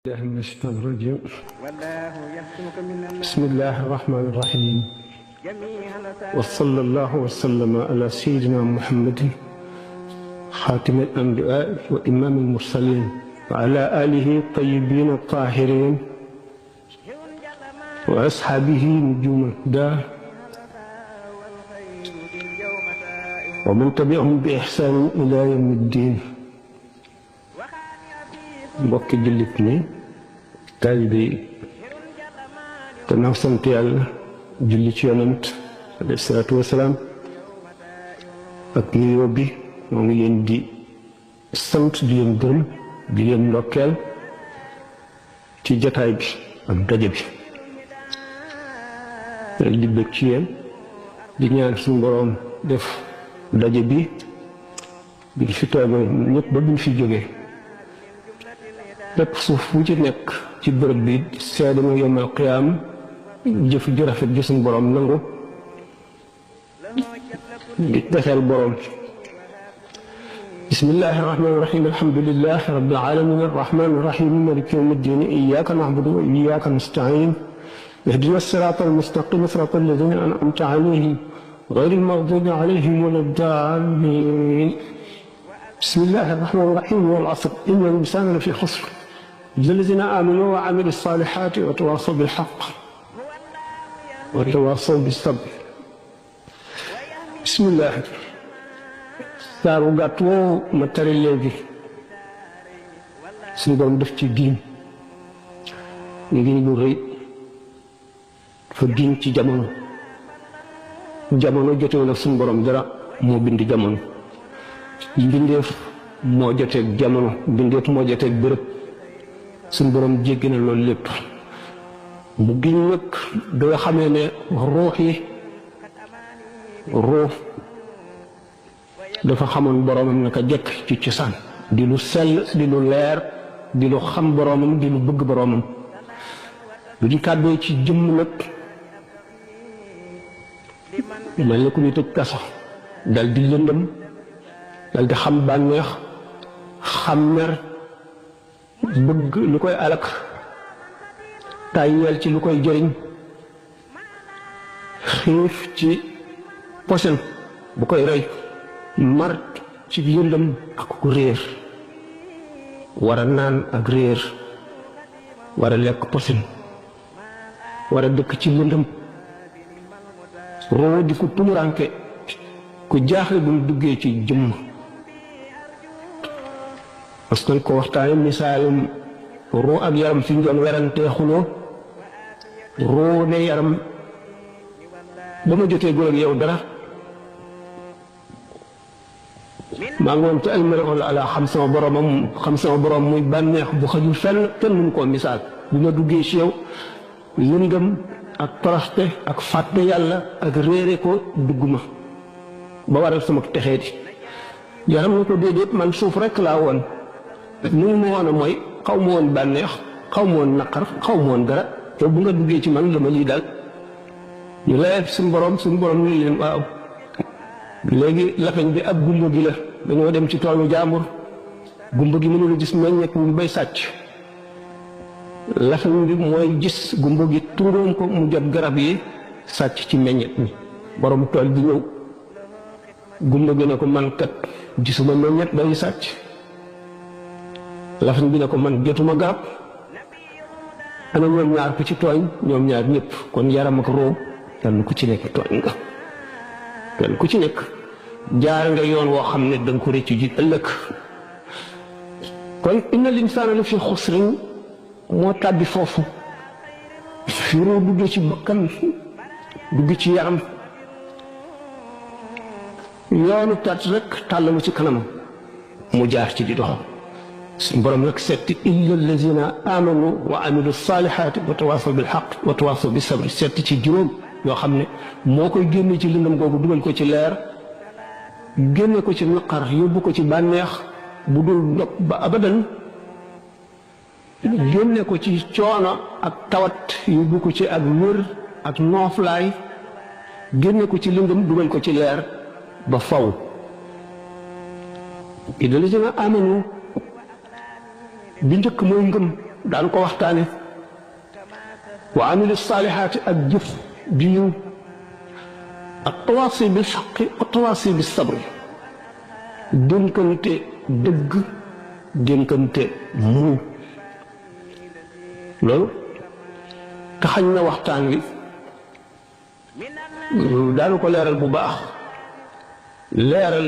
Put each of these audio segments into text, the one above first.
الله من الشيطان الرجيم. بسم الله الرحمن الرحيم، وصلى الله وسلم على سيدنا محمد خاتم الأنبياء وإمام المرسلين وعلى آله الطيبين الطاهرين وأصحابه نجوم الهدى ومن تبعهم بإحسان إلى يوم الدين. mbokki jullit ñi taalibe yi gannaaw sant yàlla julli ci yonent alayhi salaatu wasalaam ak nuyoo bi moo ngi leen di sant di leen gërëm di leen ndokkeel ci jataay bi ak daje bi di bëgg ci yéen di ñaan suñu boroom def daje bi biñ fi toogee ñëpp ba biñ fi jógee lépp suuf bu ci nekk ci bërëb bi seede ma yomal qiyaam jëf ju rafet ji suñu boroom nangu di defeel boroom. bismillahi rahmaani rahim, alhamdulillahi rabbil alamin arrahmani arrahim maliki yawmi ddin iyyaka na'budu wa iyyaka nasta'in ihdina sirata almustaqim sirata alladhina an'amta alayhim غير المغضوب عليهم ولا الضالين. بسم الله الرحمن الرحيم والعصر إن الإنسان لفي خسر إلا الذين آمنوا وعملوا الصالحات وتواصوا بالحق وتواصوا بالصبر. بسم الله. saaru gàtt woo ma tari léegi suñu doon def ci diin ngi lu rëy fa diin ci jamono jotewul ak suñu borom dara moo bind jamono. mbindeef moo joteeg jamono, mbindeef moo joteeg bërëb, suñ borom jéggi na loolu lépp mu giñ nag da nga xamee ne ruux dafa xamoon boromam naka jekk ci cosaan di lu sell di lu leer di lu xam boromam di lu bëgg boromam. lu di kàddoo ci jëmm nag mel na ku ñu tëj kaso dal di lëndëm dal di xam bànneex xam mer bëgg lu koy alak tàyyeel ci lu koy jëriñ xiif ci posen bu koy rey mar ci yëndam ak ku réer war a naan ak réer war a lekk posen war a dëkk ci lëndam roo di ko tumuranke ku jaaxle bu mu duggee ci jëmm. parce que ko waxtaane misaalum roo ak yaram fi ñu doon werantee xuloo roo ne yaram ba ma jotee góor ak yow dara maa ngi woon ci almari'ul ala xam sama borom muy bànneex bu xajul fenn kenn mënu koo misaal. bu ma duggee ci yow lëndëm ak toroxte ak fàtte yàlla ak réere ko dugg ma ba waral sama texee di yaram na ko déedéet man suuf rekk laa woon. nu mu woon a mooy xaw ma woon bànneex xaw ma woon naqar xaw ma woon dara te bu nga duggee ci man la ma lii dal ñu layal suñu borom ñu leen waaw léegi lafañ bi ab gumba gi la dañoo dem ci toolu jàmbur gumba gi mënula gis meññeek mu bay sàcc lafañ bi mooy gis gumba gi tungoom ko mu jot garab yi sàcc ci meññet mi borom tool bi ñëw gumba gi ne ko man kat gisuma meññet bay sàcc. lafañ bi ne ko man jotuma garab. ana ñoom ñaar ku ci tooñ ñoom ñaar ñëpp kon yaram ak roo kenn ku ci nekk tooñ nga kenn ku ci nekk jaar nga yoon woo xam ne danga ko rëccu ji ëllëg. kon inna linsaana la fi xusrin moo tàbbi foofu fi roo duggee ci bakkan dugg ci yaram yoonu tat rek tàllalu ci kanamam mu jaar ci di doxam. suñu borom nag setti illa allazina amanu wa amilu salihaati wa tawaasaw bil xaq wa tawaasaw bis sabri setti ci juróom yoo xam ne moo koy génne ci lëndam googu dugal ko ci leer génne ko ci naqar yóbbu ko ci bànneex bu dul dog ba abadan génne ko ci coono ak tawat yóbbu ko ci ak wér ak nooflaay génne ko ci lëndam dugal ko ci leer ba faw. illa allazina amanu bi njëkk mooy ngëm daan ko waxtaane wa amilu saalihaati ak jëf ju yiw ak tawaasi bil xaqi ak tawaasi bis sabri dénkante dëgg dénkante muñ loolu taxañ na waxtaan wi daanu ko leeral bu baax leeral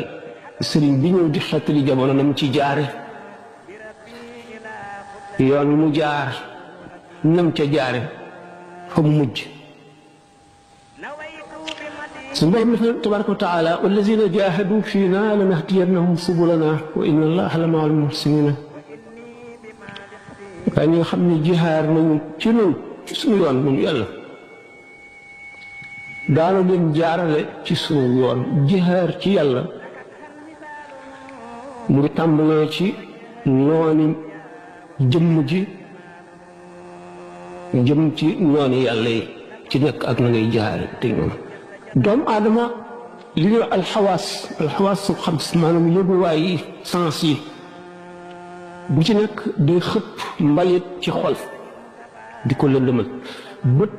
sëriñ bi ñëw di xettali jamono nam ci jaare yoon mu jaar nam ca jaare fa mu mujj su borom def na tabaraka wa taala wallazina jahadu fiina lanahdiyannahum subulana wa inna allaha la maa al muhsinina waaye ñi nga xam ne jihaar nañu ci nun suñu yoon ñun yàlla daana leen jaarale ci suñu yoon jihaar ci yàlla mu ngi tàmbalee ci nooni jëmm ji jëm ci nooni yàlla yi ci nekk ak na ngay jaare te noonu doomu aadama li ñuy alxawaas su xam maanaam yëguwaay yi sens yi bu ci nekk day xëpp mbalit ci xol di ko lëndëmal bët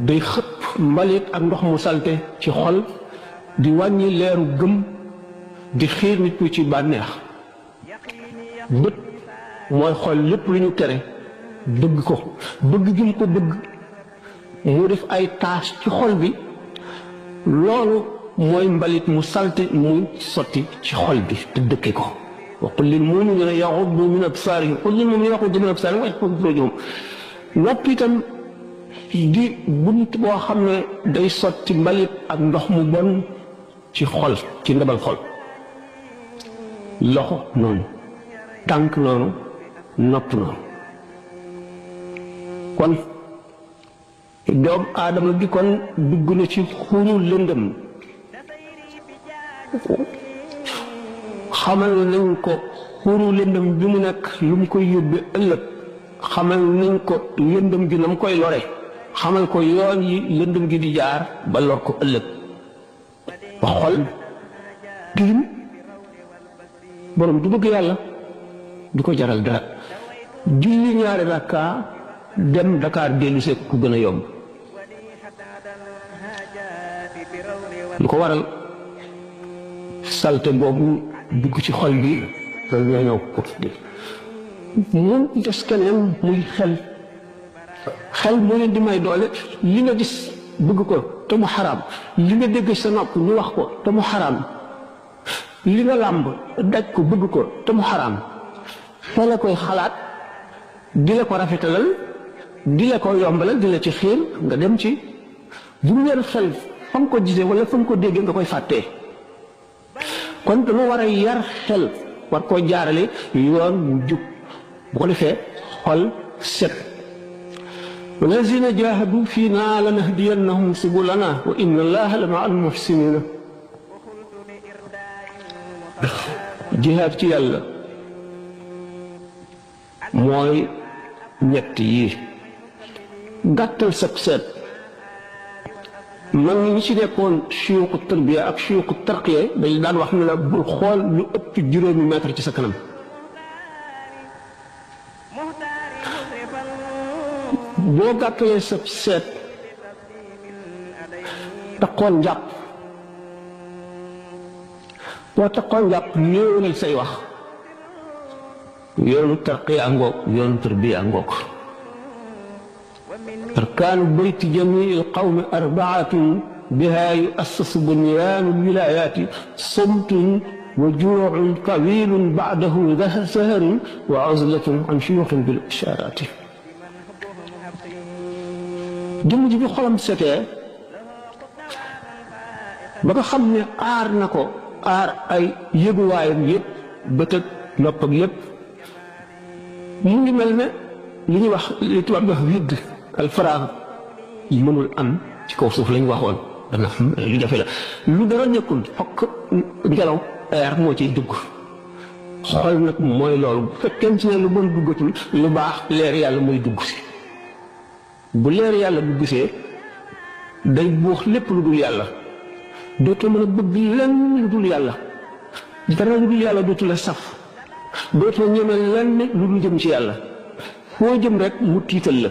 day xëpp mbalit ak ndox mu salte ci xol di wàññi leeru gëm di xiir nit ñi ci bànneex bët mooy xool lépp lu ñu tere bëgg ko bëgg gi mu ko bëgg mu def ay taas ci xol bi loolu mooy mbalit mu salte muy sotti ci xol bi te dëkke ko wa qul lil mu'minina yaghuddu min absarihim qul lil mu'minina yaghuddu min absarihim wa yahfazu furujahum noppi itam di bunt boo xam ne day sotti mbalit ak ndox mu bon ci xol ci ndabal xol loxo noonu tànk noonu nopp noonu kon doomu aadama bi kon dugg na ci xuru lëndëm xamal nañ ko xuru lëndëm bi mu nekk lu mu koy yóbbe ëllëg xamal nañ ko lëndëm gi na mu koy lore xamal ko yoon yi lëndëm gi di jaar ba lor ko ëllëg ba xol tilim borom du bëgg yàlla du ko jaral dara julli ñaari rakka dem Dakar dellu see ku gën a yomb lu ko waral salte boobu dugg ci xol bi loolu ñoo ñëw ko tudde moom des keneen muy xel moo leen di may doole li nga gis bëgg ko te mu xaraam li nga dégg sa nopp ñu wax ko te mu xaraam li nga làmb daj ko bëgg ko te mu xaraam xel a koy xalaat di la ko rafetalal di la ko yombalal di la ci xiir nga dem ci bu mu weer xel fa nga ko gisee wala fa nga ko déggee nga koy fàttee kon dama war a yar xel war koo jaarale yoon mu jub bu ko defee xol set wallazina jahadu fiina lanahdiyannahum subulana wa inna allaha la maa al muhsinina jihaad ci yàlla mooy ñett yii gàttal sab seet man ñi ci nekkoon suyuuxu tarbiya ak suyuuxu tarqiya dañ daan wax ne la bul xool lu ëpp juróomi mètre ci sa kanam boo gàttalee sab seet taqoon njàpp boo taqoon njàpp néewalal say wax yoonu tarqiya ngoog yoonu tarbiya ngoog arkaanu bayti jamii alqawmi arbaatun biha yuassasu bunyaanu alwilayaati sumtun wa juucun tawilun bacdahu saharun wa uzlatun an shuyuuxin bil ishaaraati jëmm ji bi xolam setee ba nga xam ne aar na ko aar ay yëguwaayam yëpp bët ak nopp ak yëpp mu ngi mel ne li ñuy wax li tubaab di wax vide alfaraax yi mënul am ci kaw suuf lañ waxoon dana xam lu jafe la lu dara nekkul fokk ngelaw air moo ciy dugg xool nag mooy loolu bu fekkee ci ne lu bon duggatul lu baax leer yàlla mooy dugg si bu leer yàlla dugg see day buux lépp lu dul yàlla dootoo mën a bëgg lenn lu dul yàlla dara lu dul yàlla dootu la saf dootoo ñeme lenn lu dul jëm ci yàlla foo jëm rek mu tiital la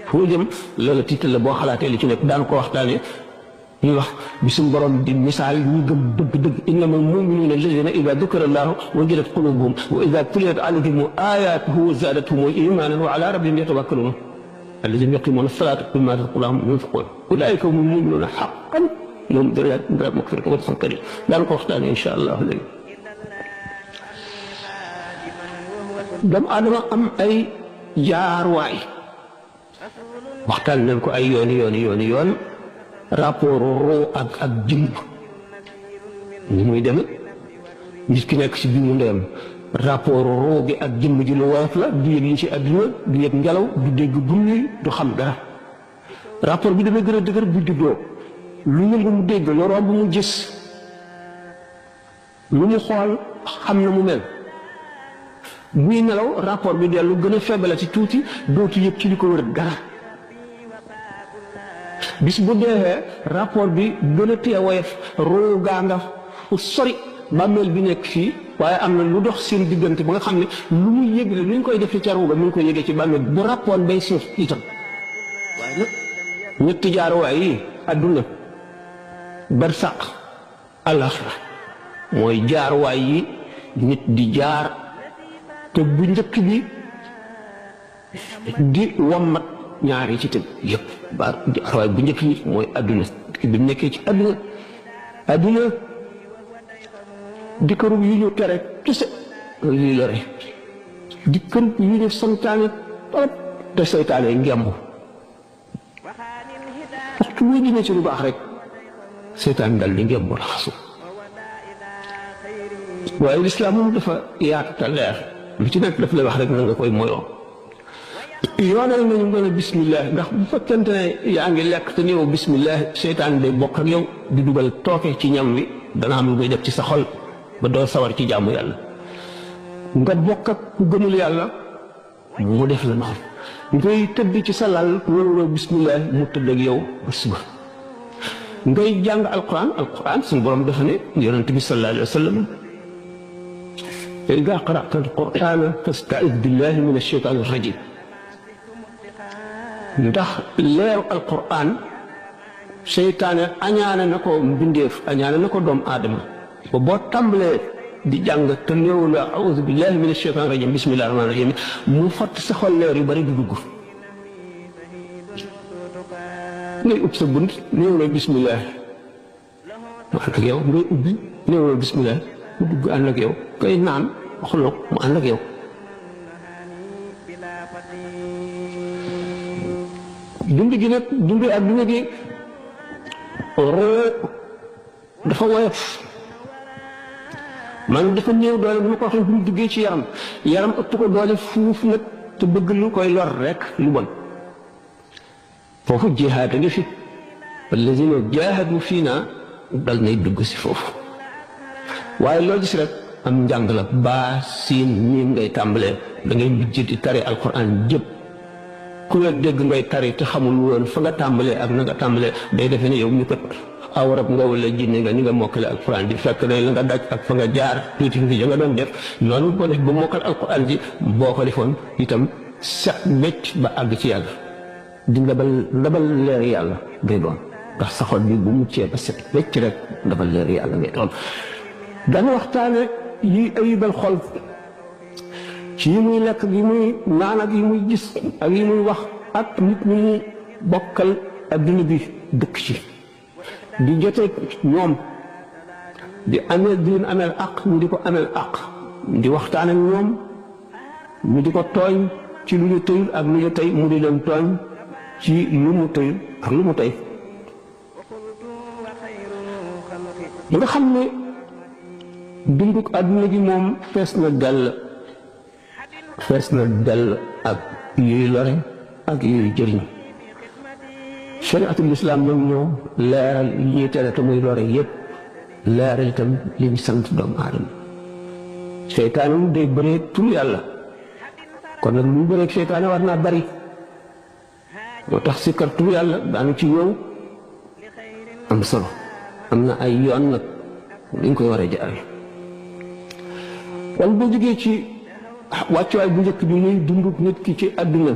foo jëm loola tiital la boo xalaatee li ci nekk daan ko waxtaanee ñuy wax bi suñu borom di misaal ñu gëm dëgg-dëgg innamal mu'minuuna alladina ida dukira allahu wajilat qulubuhum wa ida tuliyat alayhim ayatuhu zaadathum imanan wa ala rabbihim yatawakkalun alladina yuqimuna as-salata mimma razaqnahum yunfiqun ulaika humul mu'minuuna haqqan lahum darajatun inda rabbihim wa rizqun karim daan ko waxtaanee incha allah léegi. doomu aadama am ay jaarwaay waxtaan nañ ko ay yoon rapport roo ak jëmm ni muy dem nit ki nekk ci biiru ndeyam rapport roo gi ak jëmm ji lu woyof la du yëg yi ci àdduna du yëg ngelaw du dégg bruit du xam dara rapport bi dafay gën a dëgër bu juddoo lu yëngu mu dégg lu romb mu gis lu mu xool xam na mu mel buy nelaw rapport bi dellu gën a faible ci tuuti dootu yëg ci li ko wër dara bis bu deexee rapport bi gën a tee woyof roo gaa nga fu sori bàmmeel bi nekk fii waaye am na lu dox seen diggante ba nga xam ne lu muy yëg lu ñu koy def ci caru ba mu ngi koy yëgee ci bàmmeel bu rapport bay suuf itam waaye nag ñetti jaaruwaay yi àdduna barsàq àllaaxira mooy jaaruwaay yi nit di jaar te bu njëkk bi di wammat ñaari ci tëb yëpp waaye bu njëkk bi mooy adduna bi mu nekkee ci adduna di kërub yu ñu tere kese yuy lore di kërub yu ñu santaane torop te seytaane ngemb waxtu boo jëmee ci lu baax rek seytaane dal di ngemb raxasu waaye lislaam moom dafa yaatu te leer lu ci nekk daf lay wax rek na nga koy moyoo yoonal nañu nga ne bismillah ndax bu fekkente ne yaa ngi lekk te néew bismillah seytaan day bokk ak yow di dugal tooke ci ñam wi dana am lu muy def ci sa xol ba doo sawar ci jaamu yàlla nga bokk ak ku gëmul yàlla mu def la noonu ngay tëdd ci sa lal loolu bismillah mu tëdd ak yow ba suba ngay jàng alquran suñu borom dafa ne yonent bi sallallahu alayhi wa sallam ida qara'ta alqurana fasta'id billahi min ash-shaytan ar-rajim ndax leeru alquran seytaane añaane na ko mbindeef añaane na ko doomu aadama ba boo tàmbalee di jàng te néew la auzu billahi min ashaytan rajim bismillahi rahmani rahim mu fatt sa xol leer yu bari du dugg ngay ub sa bunt néew la bismillah mu ànd ak yow ngay ubbi néew la bismillah mu dugg ànd ak yow kay naan xuloo mu ànd ak yow dund gi nag dund ak dund gi roo dafa woyof maanaam dafa néew doole bu ma ko waxee bu mu duggee ci yaram ëpp ko doole fuuf nag te bëgg lu koy lor rek lu bon foofu jihaad a ngi fi allazina jaahadu fiina dal nay dugg si foofu waaye loo gis rek am njàng la baa siin miim ngay tàmbalee da ngay mujj di tari alquran jëpp ku la dégg ngay tari te xamul woon fa nga tàmbalee ak na nga tàmbalee day defe ne yow ñu kat aw rab nga wala jinne nga ni nga mokkale alquran di fekk ne la nga daj ak fa nga jaar tuuti fi ja nga doon def noonu boo def ba mokkal alquran ji boo ko defoon itam set wecc ba àgg ci yàlla di ndabal leer yàlla ngay doon ndax sa xol bi bu muccee ba set wecc rek ndabal leer yàlla ngay doon dana waxtaane yi ayibal xol ci yi muy lekk yi muy naan ak yi muy gis ak yi muy wax ak nit ñi mu bokkal adduna bi dëkk ci di jotee ñoom di leen ameel àq ñu di ko ameel àq di waxtaan ak ñoom ñu di ko tooñ ci lu ñu tëyul ak lu ñu tey mu di leen tooñ ci lu mu tëyul ak lu mu tey ba nga xam ne dunduk àdduna gi moom fees na dell ak yuy lore ak yuy jëriñ shariatul islam ñoom ñoo leeral yi ñuy tere te muy lore yépp leeral itam li ñu sant doomu aadama seytaane mu day bëree tur yàlla kon nag lu bëree seytaane war naa bari moo tax si kar tur yàlla daanu ci ñëw am solo am na ay yoon nag liñ koy war a jaare kon boo jógee ci wàccuwaay bu njëkk bi muy dund nit ki ci àdduna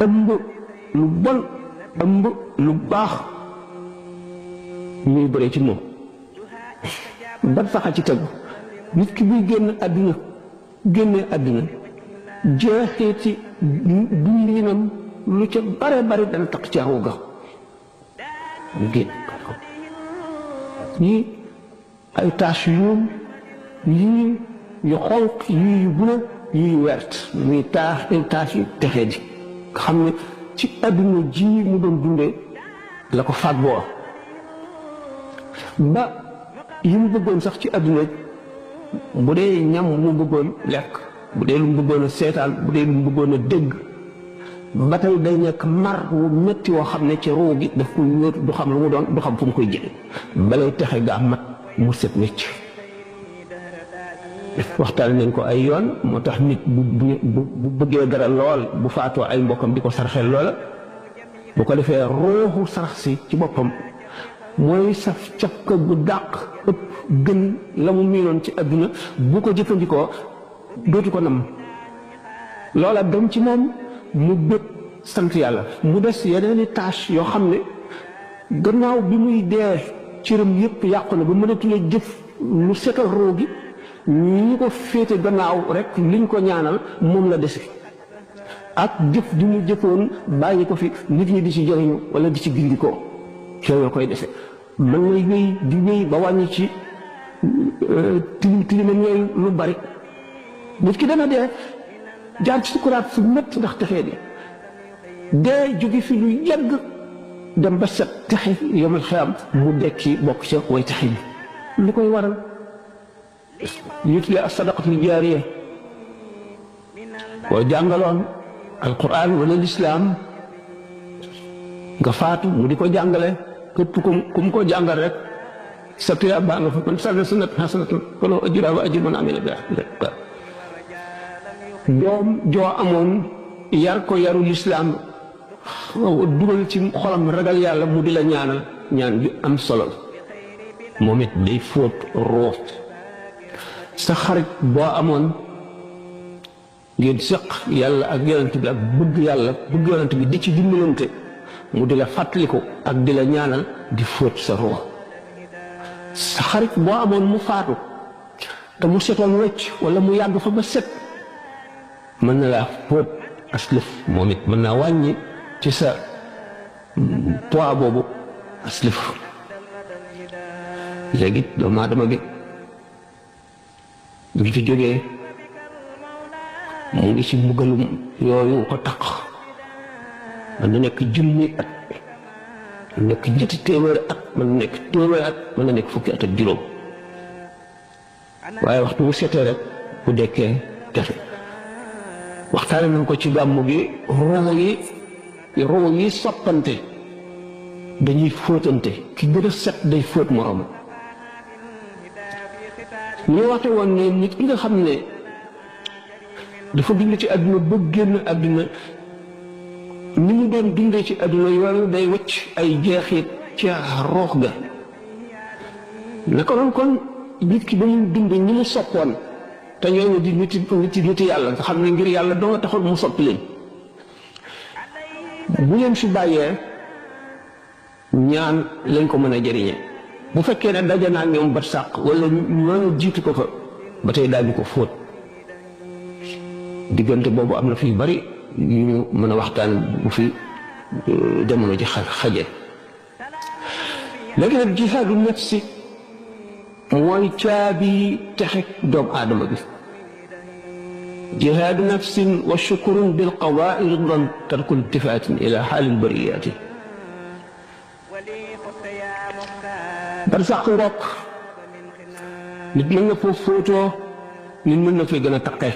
ëmb lu bon ëmb lu baax ñuy bëree ci moom ban saxa ci tegu nit ki buy génnee àdduna jeexeeti dundinam lu ca bare bare dana tax ci aw ga génn ñii ay taas yuum yii yu xonq yii yu bula yii yu wert muy taas yu texee di xam ne ci àdduna ji mu doon dundee la ko fàggoo ba yi mu bëggoon sax ci àdduna bu dee ñam mu bëggoon lekk bu dee lu mu bëggoon a seetaan bu dee lu mu bëggoon a dégg ba tey day nekk mar wu métti woo xam ne ci ruu gi daf koy wóor du xam lu mu doon du xam fu mu koy jëlee balay texe gaa mat mu set wécc waxtaan nañ ko ay yoon moo tax nit bu bëggee dara lool bu faatoo ay mbokkam di ko sarxel loola bu ko defee ruuxu sarax si ci boppam mooy saf cafka bu dàq ëpp gën la mu miinoon ci àdduna bu ko jëfandikoo dootu ko nam loola dem ci moom mu bëgg sant yàlla mu des yeneeni tâche yoo xam ne gannaaw bi muy dee cëram yëpp yàqu na ba mënatula jëf lu setal roo gi ñi ko féete gannaaw rek liñ ko ñaanal moom la dese ak jëf di mu jëfoon bàyyi ko fi nit ñi di ci jëriñu wala di ci gindikoo coono koy dese mën ngay wéy di wéy ba wàññi ci tilim yooyu lu bari nit ki dana dee jaar ci sukuraat fu métti ndax texee di dee jóge fi lu yàgg dem ba set texe yomal xiyam mu dekki bokk ca way texe bi li koy waral ñu tuddee as-sadaqatul jaariya boo jàngaloon alquran wala lislaam nga faatu mu di ko jàngale képp ku mu ko jàngal rek sa tuyaab baa nga fa man sanna sunnatan hasanatan falahu ajruha wa ajru man amila biha doom joo amoon yar ko yaru lislaam dugal ci xolam ragal yàlla mu di la ñaanal ñaan bi am solo moom it day fóot ruux sa xarit boo amoon ngeen seq yàlla ak yonent bi ak bëgg yàlla bëgg yonent bi di ci dimbalante mu di la fàttaliku ak di la ñaanal di fóot sa ruux sa xarit boo amoon mu faatu te mu setoon wecc wala mu yàgg fa ba set mën na laa fóot aslëf moom it mën naa wàññi ci sa poids boobu aslëf léegi doomu aadama bi bi fi jógee mu ngi ci mbugalum yooyu ko taq mën na nekk junni at mën na nekk ñetti téeméeri at mën na nekk téeméeri at mën na nekk fukki at ak juróom waaye waxtu bu setee rek bu dekkee tefe waxtaane nañ ko ci gàmmu gi roo yi soppante dañuy fóotante ki gën a set day fóot moroom ñu waxte woon ne nit ki nga xam ne dafa dund ci àdduna ba génn àdduna ni mu doon dundee ci àdduna yooyu day wëcc ay jeexit ca roox ga naka noonu kon nit ki ba mu dund ñi mu soppoon te ñooñu di nit yàlla nga xam ne ngir yàlla doo nga taxoon mu soppi leen bu leen fi bàyyee ñaan lañ ko mën a jëriñee bu fekkee ne daje naa ñoom bat sàq wala ñooñu jiitu ko fa ba tey daal di ko fóot diggante boobu am na fi bari yu ñu mën a waxtaan bu fi jamono ji xaje léegi nag jihaadu nafsi mooy caabi texe doomu aadama bi jihaadu nafsin wa shukrun bil qadaa ridan tarku iltifaatin ila xaalil bariyaati bar sax ngoog nit mën na foofu fóotoo nit mën na fay gën a taqe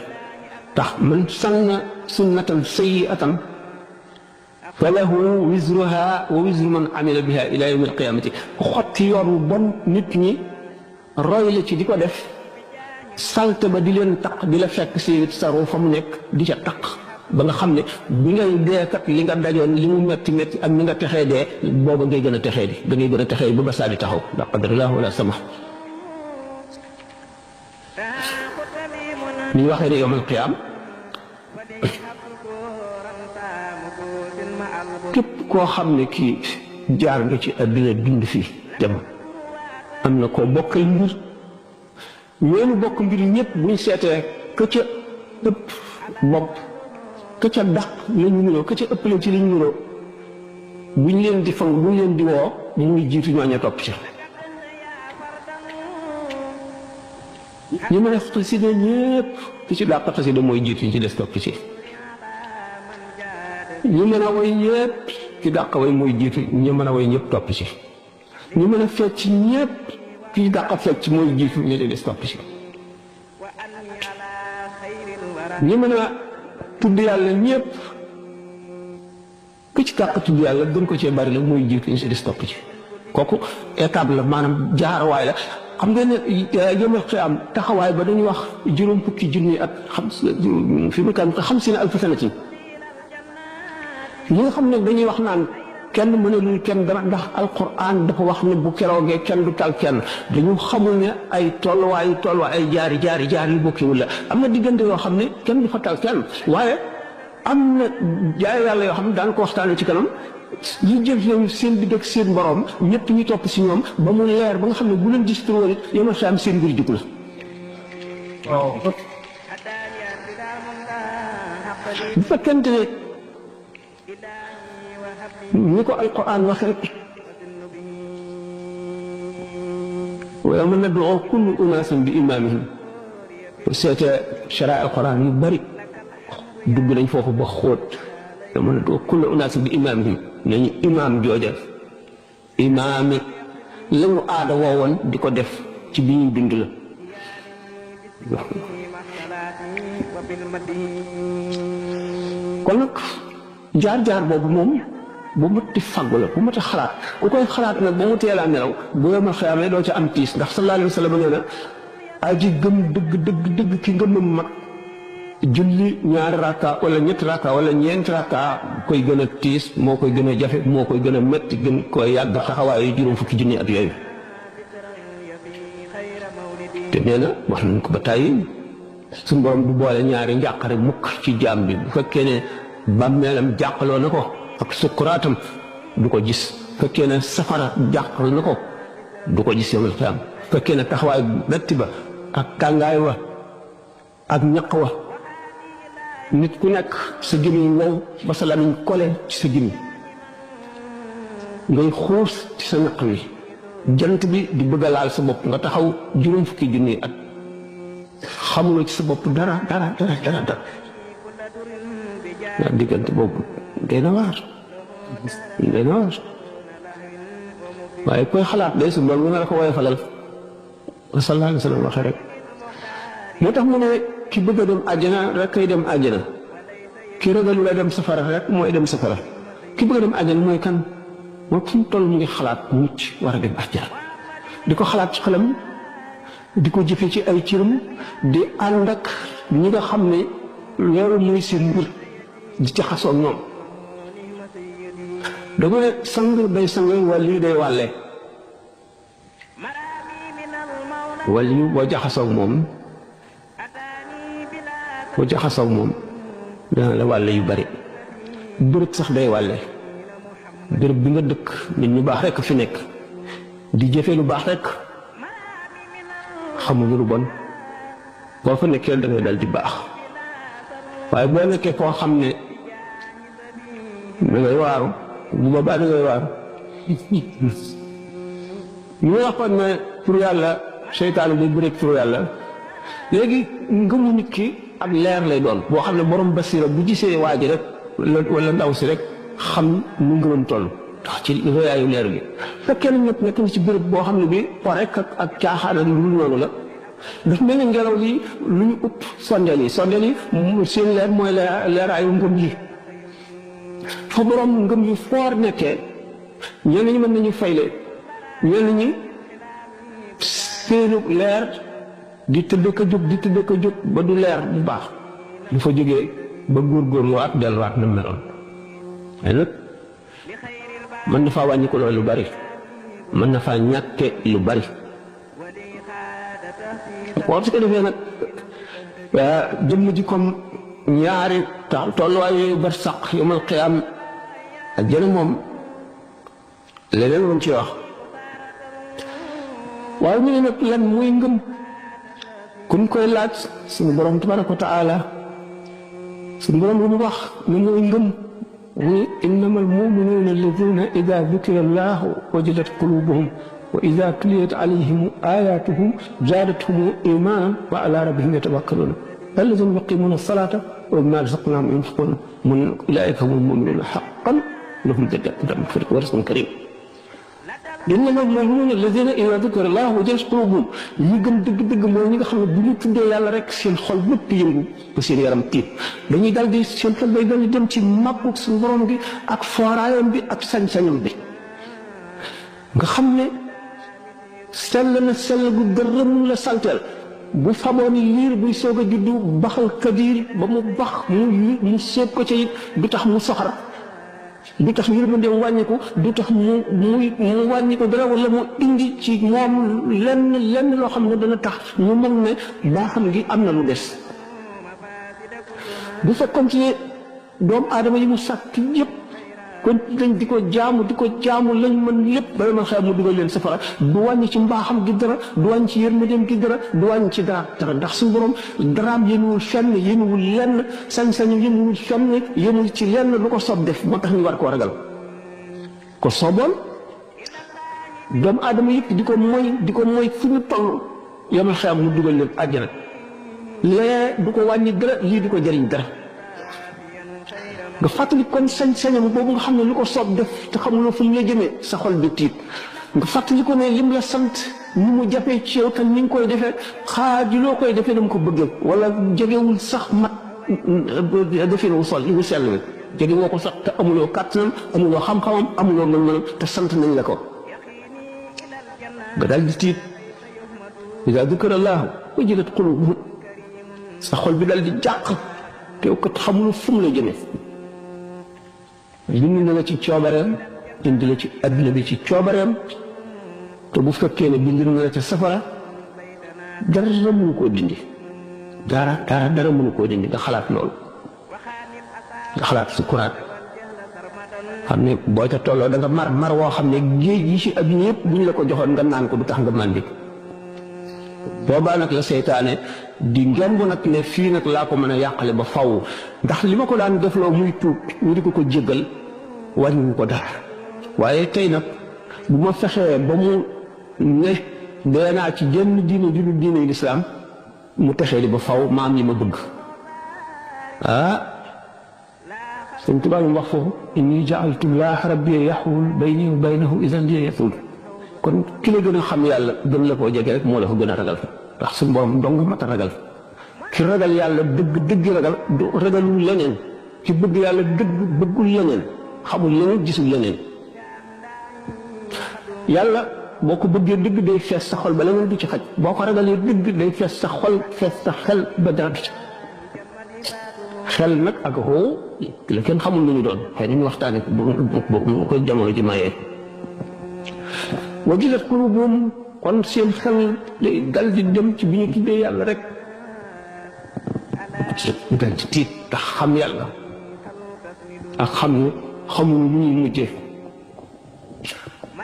tax man sanna sunnatan sayyi'atan falahu wizruha wa wizru man amila biha ila yawmi alqiyamati xotti yoon wu bon nit ñi roy la ci di ko def salte ba di leen taq di la fekk si saru fa mu nekk di ca taq ba nga xam ne bi ngay dee kat li nga dajoon li mu metti metti ak ni nga texee dee booba ngay gën a texee di da ngay gën a texee ba ba saa di taxaw la qadarallahu wala sama ni waxee ne yawmal qiyaam képp koo xam ne kii jaar nga ci àddina dund fii dem am na koo bokkal mbir ñooñu bokk mbir ñëpp buñ seetee ka ca ëpp bopp ka ca dàq lañu niroo ka ca ëpp leen ci lañu niroo buñ leen di fang buñ leen di woo mu ngi jiitu ñooña topp ci ñu mën a xasida ñëpp ki ci dàq xasida mooy jiitu ñu ci des topp ci ñu mën a woy ñëpp ki dàq way mooy jiitu ñu mën a woy ñëpp topp ci ñu mën a fecc ñëpp ki dàq fecc mooy jiitu ñu ci des topp ci ñu mën a tudd yàlla ñëpp ki ci dàq tudd yàlla gën ko cee bari la mooy jiitu ñu ci des topp ci kooku étape la maanaam jaarawaay la xam nga ne yawmal qiyaam taxawaay ba dañuy wax juróom fukki junni at fi mu kan xamsiina alfa sanatin ñi nga xam ne dañuy wax naan kenn mënalul kenn dara ndax alquran dafa wax ne bu keroogee kenn du tal kenn dañu xamul ne ay tolluwaay ay jaari yu bokkiwul la am na diggante yoo xam ne kenn du fa tal kenn waaye am na jaay yàlla yoo xam ne daan ko waxtaanee ci kanam ñu jël ñoom seen digg ak seen borom ñëpp ñu topp si ñoom ba mu leer ba nga xam ne bu leen gis woon it yawmal qiyaam seen mbir jug la waaw bu fekkente ne ni ko alquran waxe rek wa yawma nad'u kulla unaasin bi imaamihim seete sharaa alquran yu bari dugg nañ foofu ba xóot yawma nad'u kulla unaasin bi imaamihim nañu imaam jooja imaami la ñu aada woowoon di ko def ci bi ñuy dund la kon nag jaar-jaar boobu moom bu mat di faggu la bu mat a xalaat ku koy xalaat nag ba mu teelaa nelaw bu yawmal qiyaama doo ca am tiis ndax sallallahu alayhi wa sallam nee na aji gëm dëgg ki ngëmam mag julli ñaari rakka wala ñetti rakka wala ñeenti rakka koy gën a tiis moo koy gën a jafe moo koy gën a métti gën koy yàgg taxawaayu juróom fukki junni at yooyu te nee na wax nañ ko ba tàyyi suñu borom du boole ñaari njàqare mukk ci jaam bi bu fekkee ne bàmmeelam jàqaloo na ko ak sukkuraatam du ko gis fekkee ne safara jàqal na ko du ko gis yawmal qiyaam fekkee ne taxawaay metti ba ak tàngaay wa ak ñaq wa nit ku nekk sa gémmiñ wow ba sa lamiñ kole ci sa gémmiñ ngay xuus ci sa ñaq wi jant bi di bëgg a laal sa bopp nga taxaw juróom fukki junni at xamuloo ci sa bopp dara waa diggante boobu day na waar waaye koy xalaat day suñ loolu nga la ko woye falal sallallahu alayhi wa sallam waxee rek moo tax mu ne ki bëgg a dem àjjana rek kay dem àjjana ki ragalu la dem safara rek mooy dem safara ki bëgg a dem àjjana mooy kan moo fu mu toll mu ngi xalaat mucc war a dem àjjana di ko xalaat ci xelam di ko jëfe ci ay cëram di ànd ak ñi nga xam ne loolu mooy seen mbir di ci xasoo ñoom da ko ne sang day sang wàllu day wàlle wàllu boo jaxasoo moom dana la wàlle yu bari bërëb sax day wàlle bërëb bi nga dëkk nit ñu baax rekk fi nekk di jëfe lu baax rekk xamuñu lu bon boo fa nekkee da ngay dal di baax waaye boo nekkee foo xam ne da ngay waaru bu boobaa da ngay waaru ñu waxoon ne pour yàlla seytaane day bëreeg pour yàlla léegi ngëmu nit ki ak leer lay doon boo xam ne borom basira bu gisee waa ji rek wala ndaw si rek xam nu ngëmam toll ndax ci rëyaayu leer gi fekkee na ñëpp nekk na ci béréb boo xam ne bi po rek ak caaxaan ak lu noonu la daf mel ne ngelaw li lu ñu upp sondeel yi seen leer mooy leeraayu ngëm yi fa borom ngëm yu foor nekkee ñenn ñi mën nañu fayle ñenn ñi seenu leer di tëdd ko jóg ba du leer bu baax du fa jógee ba góorgóorluwaat delluwaat na meloon waaye nag mën na faa wàññi ko loolu lu bari mën na faa ñàkke lu bari waaw su ko defee nag jëmm ji comme ñaari tolluwaayu barsaq yawmal qiyaam ak jëne moom leneen moom ci wax waaye ñu ne nag lan muy ngëm kuñ koy laaj suñu borom tabaraka wa taala suñu borom lu mu wax ne mooy ngëm muy innamal mu'minuuna alladina ida dukira allahu wajilat qulubuhum wa ida tuliyat alayhim ayatuhu zaadathum imanan wa ala rabbihim yatawakkaluun alladina yuqimuuna alsalata wa mimma razaqnahum yunfiquun mun ulaika humul mu'minuuna haqqan lahum darajatun wa rizqun karim innamal mu'minuuna alladina ida dukira allahu wajilat qulubuhum ñi gëm dëgg-dëgg mooy ñi nga xam ne bu ñu tuddee yàlla rek seen xol bépp yëngu ba seen yaram tiit dañuy dal di seen xel day dal di dem ci màggug suñu borom gi ak fooraayam bi ak sañ-sañam bi nga xam ne sell na sell gu gërëm la salteel bu faboon liir buy soog a juddu baxal kabiir ba mu bax mu seet ko ca it du tax mu soxar du tax yërmandeem wàññiku du tax mu wàññiku dara wala mu indi ci moom lenn loo xam ne dana tax ñu mën ne baaxam gi am na lu des bu fekkoon ci doomu aadama yi mu sàkk yëpp kon dañ di ko jaamu lañ mën lépp ba ma xew mu dugal leen safara du wàññi ci mbaaxam gi dara du wàññi ci yërmandeem gi dara du wàññi ci dara ndax suñu borom daraam yéenuwul fenn yéenuwul lenn sañ-sañu yéenuwul fenn yéenuwul ci lenn lu ko soob def moo tax ñu war koo ragal ko sooboon doomu aadama yëpp di ko mooy fu ñu toll yamal xew mu dugal leen àjjana lee du ko wàññi dara lii du ko jëriñ dara nga fàttali kon sañ-sañam boobu nga xam ne lu ko soob def te xamuloo fu mu la jëmee sa xol bi tiit nga fàttali ko ne lim la sant ni mu jafee ci yow te ni nga koy defee xaajuloo koy defee na mu ko bëggee wala jegewul sax mat defee wu sell wi jege woo ko sax te amuloo kàttanam amuloo xam-xamam amuloo mën-mënam te sant nañ la ko nga daal di tiit idaa dukira llaahu wajilat quluubuhum sa xol bi dal di jàq te yow kat xamuloo fu mu la jëmee bind na la ci coobareem indi la ci adduna bi ci coobareem te bu fekkee ne bind na la ca safara dara mënu koo dindi dara mënu koo dindi nga xalaat loolu nga xalaat sukuraat xam ne boo ca tolloo da nga mar woo xam ne géej yi ci adduna yëpp bu ñu la ko joxoon nga naan ko du tax nga màndi boobaa nag la seytaane di ngemb nag ne fii nag laa ko mën a yàqale ba faw ndax li ma ko daan defloo muy tuub ñu di ko jéggal wàññiwu ko dara waaye tey nag bu ma fexee ba mu ne dee naa ci jenn diine ju dul diine lislaam mu texee di ba faw maam yi ma bëgg sëñ Tuubaa mu wax foofu inni jaaltu llaaha rabbi yaxul bayni wa baynahu idan li yatul kon ki la gën a xam yàlla gën la koo jege rek moo la ko gën a ragal ndax suñu borom dong mat a ragal ki ragal yàlla dëgg ragal du ragalul leneen ki bëgg yàlla dëgg bëggul leneen xamul leneen gisul leneen yàlla boo ko bëggee dëgg day fees sa xol ba leneen du ci xaj boo ko ragalee dëgg day fees sa xol fees sa xel ba dara du ci xel nag ak xoo la kenn xamul lu ñu doon xëy na ñu waxtaane bu ko jamono ji mayee wajilat quluubuhum kon seen xel day dal di dem ci bi ñu tuddee yàlla rek ñu dal di tiit tax xam yàlla ak xam ne xamuñu lu ñuy mujjee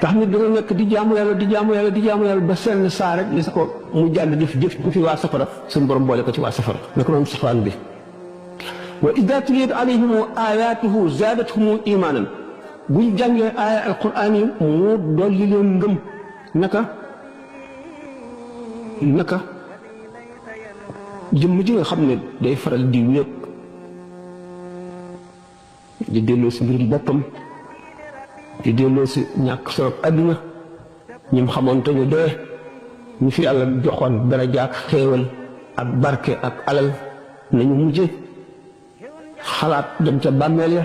tax nit dana nekk di jaamu yàlla ba seen saa rek li sa ko mu jàdd jëf ku fi waa safara suñu borom boole ko ci waa safara naka noonu safaan bi wa idaa tuliyat alayhim ayaatuhu zaadathum imaanan buñ jàngee aaya alquran yi mu dolli leen ngëm naka jëmm ji nga xam ne day faral di wéet di delloo si mbirum boppam di delloo si ñàkk solo àdduna ñi mu xamoon te ñu dee ñu fi yàlla joxoon daraja ak xéewal ak barke ak alal nañu mujje xalaat dem ca bàmmeel ya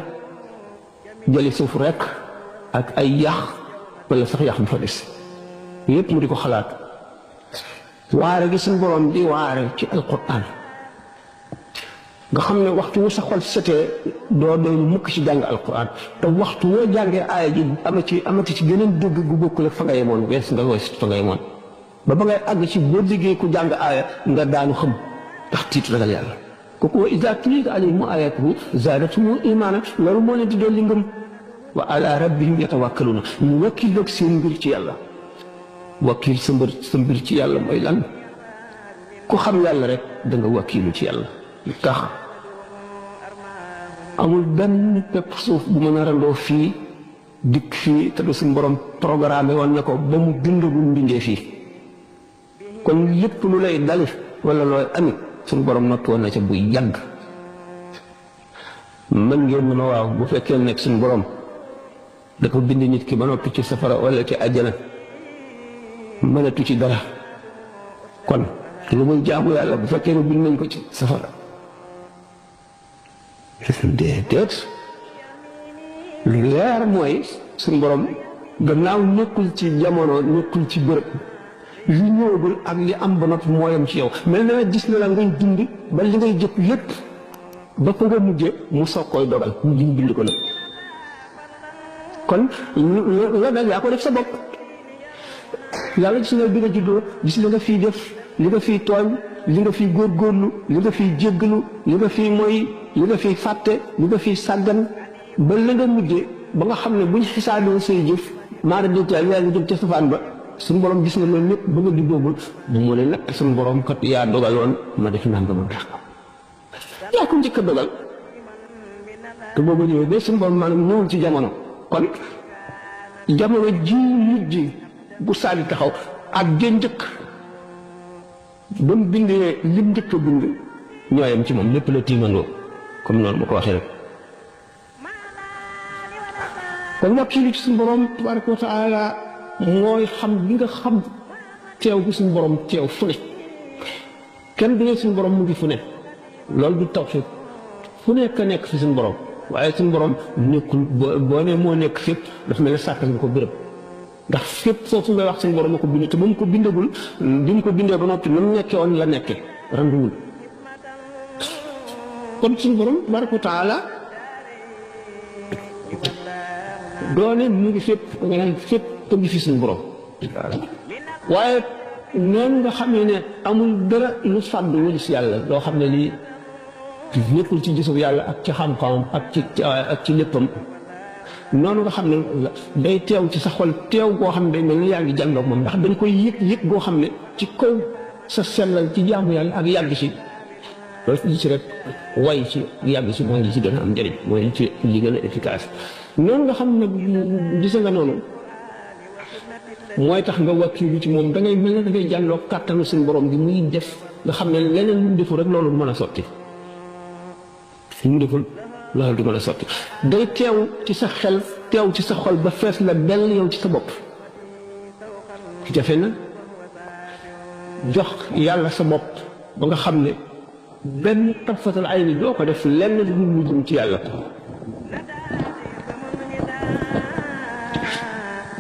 jëli suuf rekk ak ay yax wala sax yax bi fa des yépp mu di ko xalaat waare gi suñu borom di waare ci alquran nga xam ne waxtu wu sa xol setee doo doy mukk ci jàng alquran te waxtu woo jàngee aaya ji amati ci geneen dégg gu bokkul ak fa nga yemoon wees nga wees fa nga yemoon ba ngay àgg ci boo déggee ku jàng aaya nga daanu xam ndax tiit ragal yàlla kooku wa iza tuliyat alayhim ayatuhu zaadathum imaana loolu moo leen di dolli ngëm wa ala rabbihim yatawakkaluuna ñu wakkil ak seen mbir ci yàlla wakkil sa mbir ci yàlla mooy lan ku xam yàlla rek da nga wakkilu ci yàlla lu tax amul benn pepp suuf bu mën a randoo fii dikk fii te du suñu borom programme woon na ko ba mu bindagul mbindee fii kon lépp lu lay dali wala looy amit suñu borom noppi woon na ca buy yàgg mën ngeen mën a waaw bu fekkee nekk suñu borom dafa bind nit ki ba noppi ci safara wala ci àjjana mënatu ci dara kon lu muy jaamu yàlla bu fekkee ne bind nañ ko ci safara déedéet lu leer mooy suñu borom gannaaw nekkul ci jamono nekkul ci bërëb li ñëwagul ak li am ba noppi mooyam ci yow mel na gis na la ngay dund ba li ngay jëpp lépp ba fa nga mujje mu soog koy dogal mu bind ko nag kon la nag yaa ko def sa bopp yàlla gis nga bi nga juddoo gis li nga fii def li nga fii tooñ li nga fii góorgóorlu li nga fii jéggalu li nga fii mooy li nga fii fàtte li nga fii sàggan ba la nga mujje ba nga xam ne buñ xisaabee say jëf maara détail yaa ngi jëm ca safaan ba suñu borom gis nga loolu lépp ba nga juddoogul mu ne nag suñu borom kat yaa dogaloon ma def nangam ak nangam yaa ko njëkk a dogal te boobu ñëwee ba suñu borom maanaam ñëwul ci jamono kon jamono ji mujj bu saali taxaw ak jën njëkk ba mu bindee lim njëkk a bind ñooyam ci moom lépp la tiimandoo comme noonu ma ko waxee rek kon wakkiilu ci suñu borom tabaraka wa taala mooy xam li nga xam teew bi suñu borom teew fu ne kenn du ne suñu borom mu ngi fu ne loolu du tawfiq fu nekk nekk fi suñu borom waaye suñu borom nekkul boo ne moo nekk fépp dafa mel ne sàkkal nga ko béréb ndax fépp foofu ngay wax suñu borom a ko bind te ba mu ko bindagul bi mu ko bindee ba noppi na mu nekkee woon la nekkee randuwul kon suñu borom tabaraka wa taala doone mu ngi fépp nga naan fépp te ngi fi suñu borom waaye noonu nga xamee ne amul dara lu fàddu wëlis yàlla loo xam ne lii nekkul ci gisub yàlla ak ci xam-xamam ak ci léppam noonu nga xam ne day teew ci sa xol teew goo xam ne day mel ni yaa ngi jàndoog moom ndax dañ koy yëg goo xam ne ci kaw sa sellal ci jaamu yàlla ak yàgg ci loolu ci rek way ci yàgg ci mooy li ci gën a am njëriñ mooy li ci li gën a efficace noonu nga xam ne gise nga noonu mooy tax nga wakkilu ci moom da ngay mel ne da ngay jàlloo kàttanu suñu borom gi muy def nga xam ne leneen lu mu deful rek loolu du mën a sotti lu mu deful loolu du mën a sotti day teew ci sa xel teew ci sa xol ba fees la bell yow ci sa bopp jafe na jox yàlla sa bopp ba nga xam ne benn tarfatal ay ni doo ko def lenn lu mu jëm ci yàlla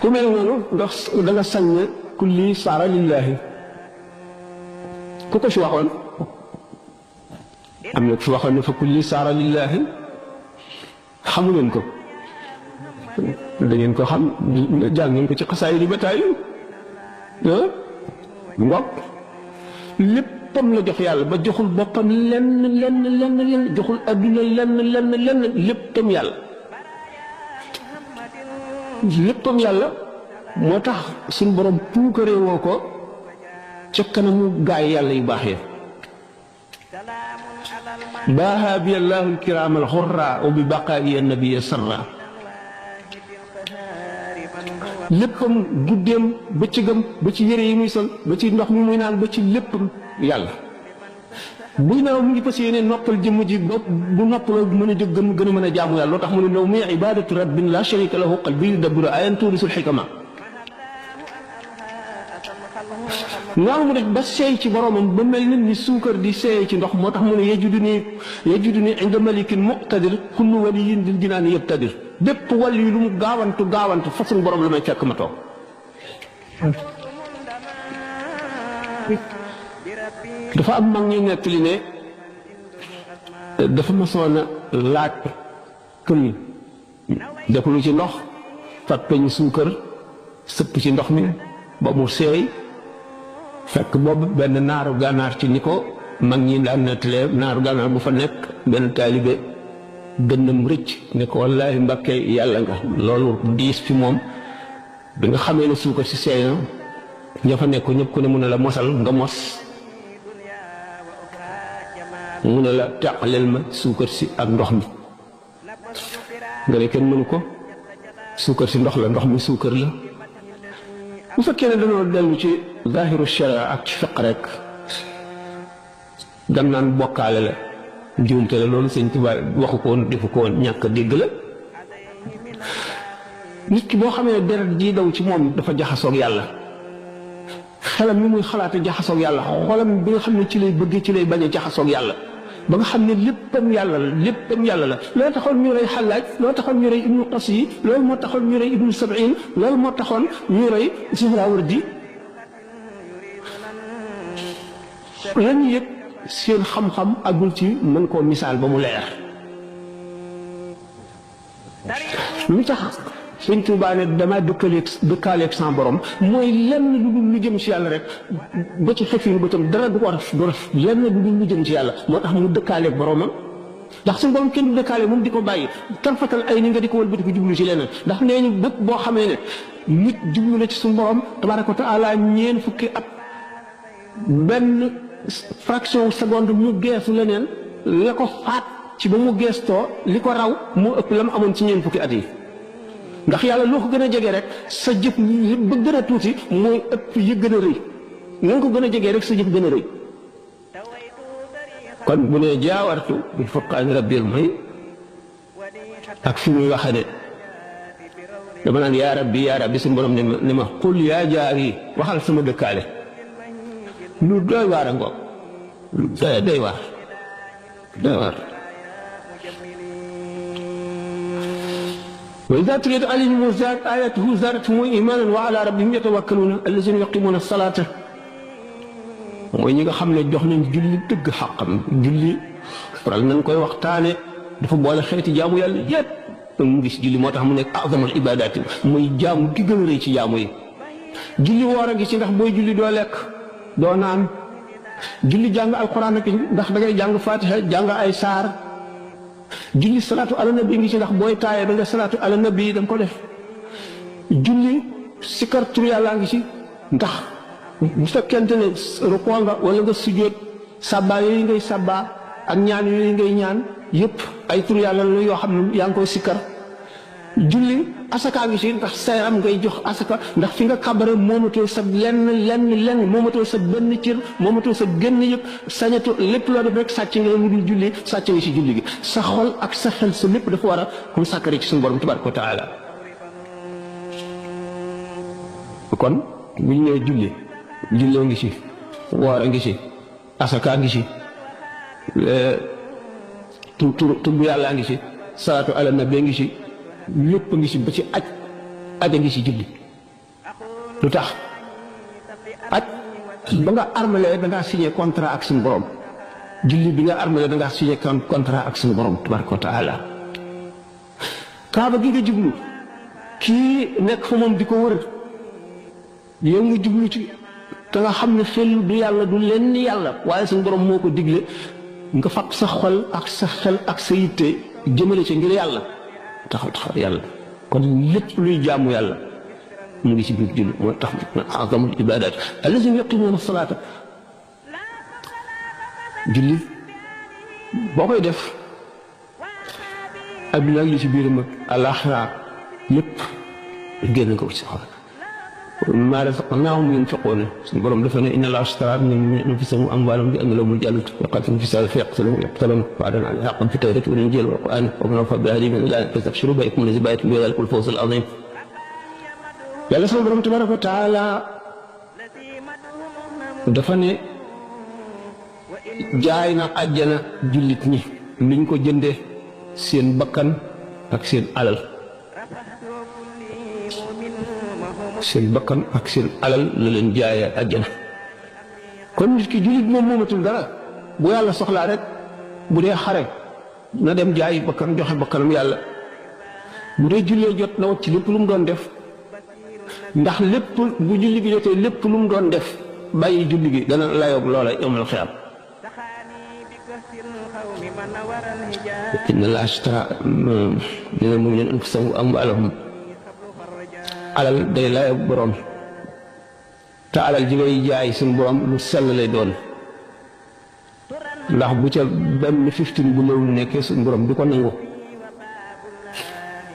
ku mel noonu ndax da nga sañ ne kulli saara lillaahi ku ko fi waxoon am na ku fi waxoon ne fa kulli saara lillaahi xamu leen ko da ngeen ko xam jàng ngeen ko ci xasaay di bataay ngoog léppam la jox yàlla ba joxul boppam lenn joxul adduna lenn léppam yàlla léppam yàlla moo tax suñu borom puukaree woo ko ca kanamu gaay yàlla yu baax ya baaha bi allahu alkiram alxurra wa bi baqaa'i annabiya sarra léppam guddeem bëccëgam ba ci yére yi muy sol ba ci ndox mi muy naan ba ci léppam yàlla buy naaw mu ngi fas yéene noppal jëmm ji bu noppaloo mën a jóg gën a mën a jaamu yàlla loo tax mu ne law muy ibadatu rabbin la sharika lahu qalbi yudabbiru ayan tuurisul xikama noonu mu def ba seey ci boromam ba mel ni suukar di seey ci ndox moo tax mu ne yajuduni inda malikin muqtadir kullu waliyin dil jinaani yabtadir bépp wàll yi lu mu gaawantu façon borom la may fekk ma toog dafa am mag ñu nettali ne dafa masoon a laaj këriñ def lu ci ndox fat peñ suukar sëpp ci ndox mi ba mu seey fekk boobu benn naaru gànnaar ci ni ko mag ñi daan nettalee naaru gànnaar bu fa nekk benn taalibe gënnam rëcc ne ko wallaahi Mbàkke yàlla nga loolu diis fi moom bi nga xamee ne suukar si seey na ña fa nekk ñëpp ku ne mu ne la mosal nga mos mu ne la teqaleel ma suukar si ak ndox mi nga ne kenn mënu ko suukar si ndox la ndox mi suukar la bu fekkee ne dañoo dellu ci zahiru sharia ak ci fiq rek dam naan bokkaale la njuumte la loolu sëñ Tuubaa waxu ko woon defu ko woon ñàkk dégg la nit ki boo xamee ne deret ji daw ci moom dafa jaxasoog yàlla xelam mi muy xalaate jaxasoog yàlla xolam bi nga xam ne ci lay bëgg ci lay bañ a jaxasoog yàlla ba nga xam ne léppam yàlla la léppam yàlla la loolu taxoon ñu rey Xallaaj loolu taxoon ñu rey Ibnu Qas yi loolu moo taxoon ñu rey Ibnu Sab'in loolu moo taxoon ñu rey Suhrawardi lañu yëg seen xam-xam agul ci mën koo misaal ba mu leer lu tax sëñ Tuubaa ne damaa dëkkaaleeg sans borom mooy lenn lu dul lu jëm ci yàlla rek ba ci xefin ba tam dara du ko raf du raf lenn lu dul lu jëm ci yàlla moo tax mu dëkkaaleeg boromam ndax suñu borom kenn du dëkkaale moom di ko bàyyi tarfatal ay ni nga di ko wëlbati ko jublu ci leneen ndax nee ñu bépp boo xamee ne nit jublu na ci suñu borom tabaaraka wa taala ñeen fukki at benn fraction seconde mu geesu leneen la ko faat ci ba mu geestoo li ko raw moo ëpp la mu amoon ci ñeen fukki at yi ndax yàlla loo ko gën a jege rek sa jëf ba gën a tuuti mooy ëpp yi gën a rëy na nga ko gën a jegee rek sa jëf gën a rëy kon bu ne jaawartu bi furqaani rabbil may ak fi muy waxe ne dama naan yaa rabbi suñu borom ne ma qul yaa jaari waxal sama dëkkaale lu doy waar a ngoog lu doy waar wa idaa tuliyat alayhim aayaatuhu zaadathum iimaanan wa alaa rabbihim yatawakkaluun allaziina yuqiimuuna as-salaata mooy ñi nga xam ne jox nañ julli dëgg xaqam julli faral nañ koy waxtaane dafa boole xeeti jaamu yàlla yépp mu ngi si julli moo tax mu nekk a'zamul ibaadaati muy jaamu gi gën a rëy ci jaamu yi julli woor a ngi ci ndax booy julli doo lekk doo naan julli jàng alquran ak ndax da ngay jàng fatiha jàng ay saar julli salaatu ala nabi ngi ci ndax booy taayee da nga salaatu ala nabi da nga ko def julli sikar tur yàlla ngi ci ndax bu fekkente ne rukoo nga wala nga sujjóot sàbbaa yooyu ngay sàbbaa ak ñaan yooyu ngay ñaan yëpp ay tur yàlla la yoo xam ne yaa ngi koy sikkar julli asaka ngi ci ndax sayram ngay jox asaka ndax fi nga kabare moomatoo sa lenn moomatoo sa benn cër moomatoo sa génn yëpp sañatoo lépp loo def rek sàcc nga lu dul julli sàcc nga ci julli gi sa xol ak sa xel sa lépp dafa war a consacré ci suñu borom tabaraka wa taala kon bu ñu nee julli julloo ngi ci woor a ngi ci asaka ngi ci tudd yàlla ngi ci salaatu ala nabi ngi ci lépp ngi ci ba ci aj a ngi ci julli lu tax aj ba nga armalee da ngaa signé contrat ak suñu borom julli bi nga armalee da ngaa signé contrat ak suñu borom tabaraka wa taala kaaba gi nga jublu kii nekk fa moom di ko wër yow nga jublu ci te nga xam ne xel du yàlla du lenn yàlla waaye suñu borom moo ko digle nga fab sa xol ak sa xel ak sa yitte jëmale ci ngir yàlla taxaw yàlla kon lépp luy jaamu yàlla mu ngi ci biir julli moo tax a'zamul ibaadaat allaziina yuqiimuuna salaata julli boo koy def adduna ak li ci biiram ak àllaaxira lépp génn ko ci xol maa razaqnaahum yunfiquun suñu borom dafa ne inna Allaaha ishtaraa mina al-mu'miniina anfusahum wa amwaalahum bi anna lahumul jannata wa yaqaafuuna al-fisaada fa yaqtuluun wa'dan alayhi haqqan fi at-tawraati wal-injiili wal-qur'aani wa man awfaa bi-ahdihi min Allaahi fastabshiruu bi bay'ikum allazii baaya'tum bihi wa dhaalikal fawzul 'aziim. Yàlla suñu borom tabaaraka wa taala dafa ne jaay na àjjana jullit ñi liñ ko jëndee seen bakkan ak seen alal. seen bakkan ak seen alal la leen jaayee àjjana kon nit ki jullit moom moomatul dara bu yàlla soxlaa rek bu dee xare na dem jaay bakkan joxe bakkanam yàlla bu dee jullee jot na wat ci lépp lu mu doon def ndax lépp bu julli gi jotee lépp lu mu doon def bàyyi julli gi dana layoog loola yawmal xiyaam inna Allaha ashtara minal mu'minina anfusahum wa amwaalahum alal day layoog borom te alal ji ngay jaay suñu borom lu sell lay doon ndax bu ca benn 15 bu néew nekkee suñu borom du ko nangu.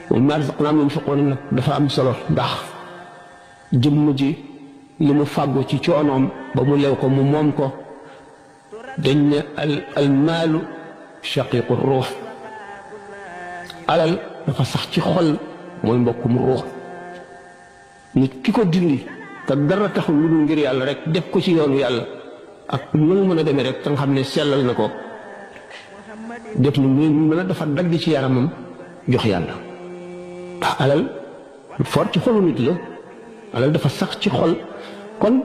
wa mimmaa razaqnaahum yunfiquun nag dafa am solo ndax jëmm ji li mu fàggu ci coonoom ba mu lew ko mu moom ko dañ ne al maalu shaqiiqu ruux alal dafa sax ci xol mooy mbokkum ruux nit ki ko dindi te dara taxul lu dul ngir yàlla rek def ko ci yoonu yàlla ak lu mu mën a demee rek te nga xam ne sellal na ko def ni mu mën a dafa dagg ci yaramam jox yàlla ndax alal lu fort ci xolu nit la alal dafa sax ci xol kon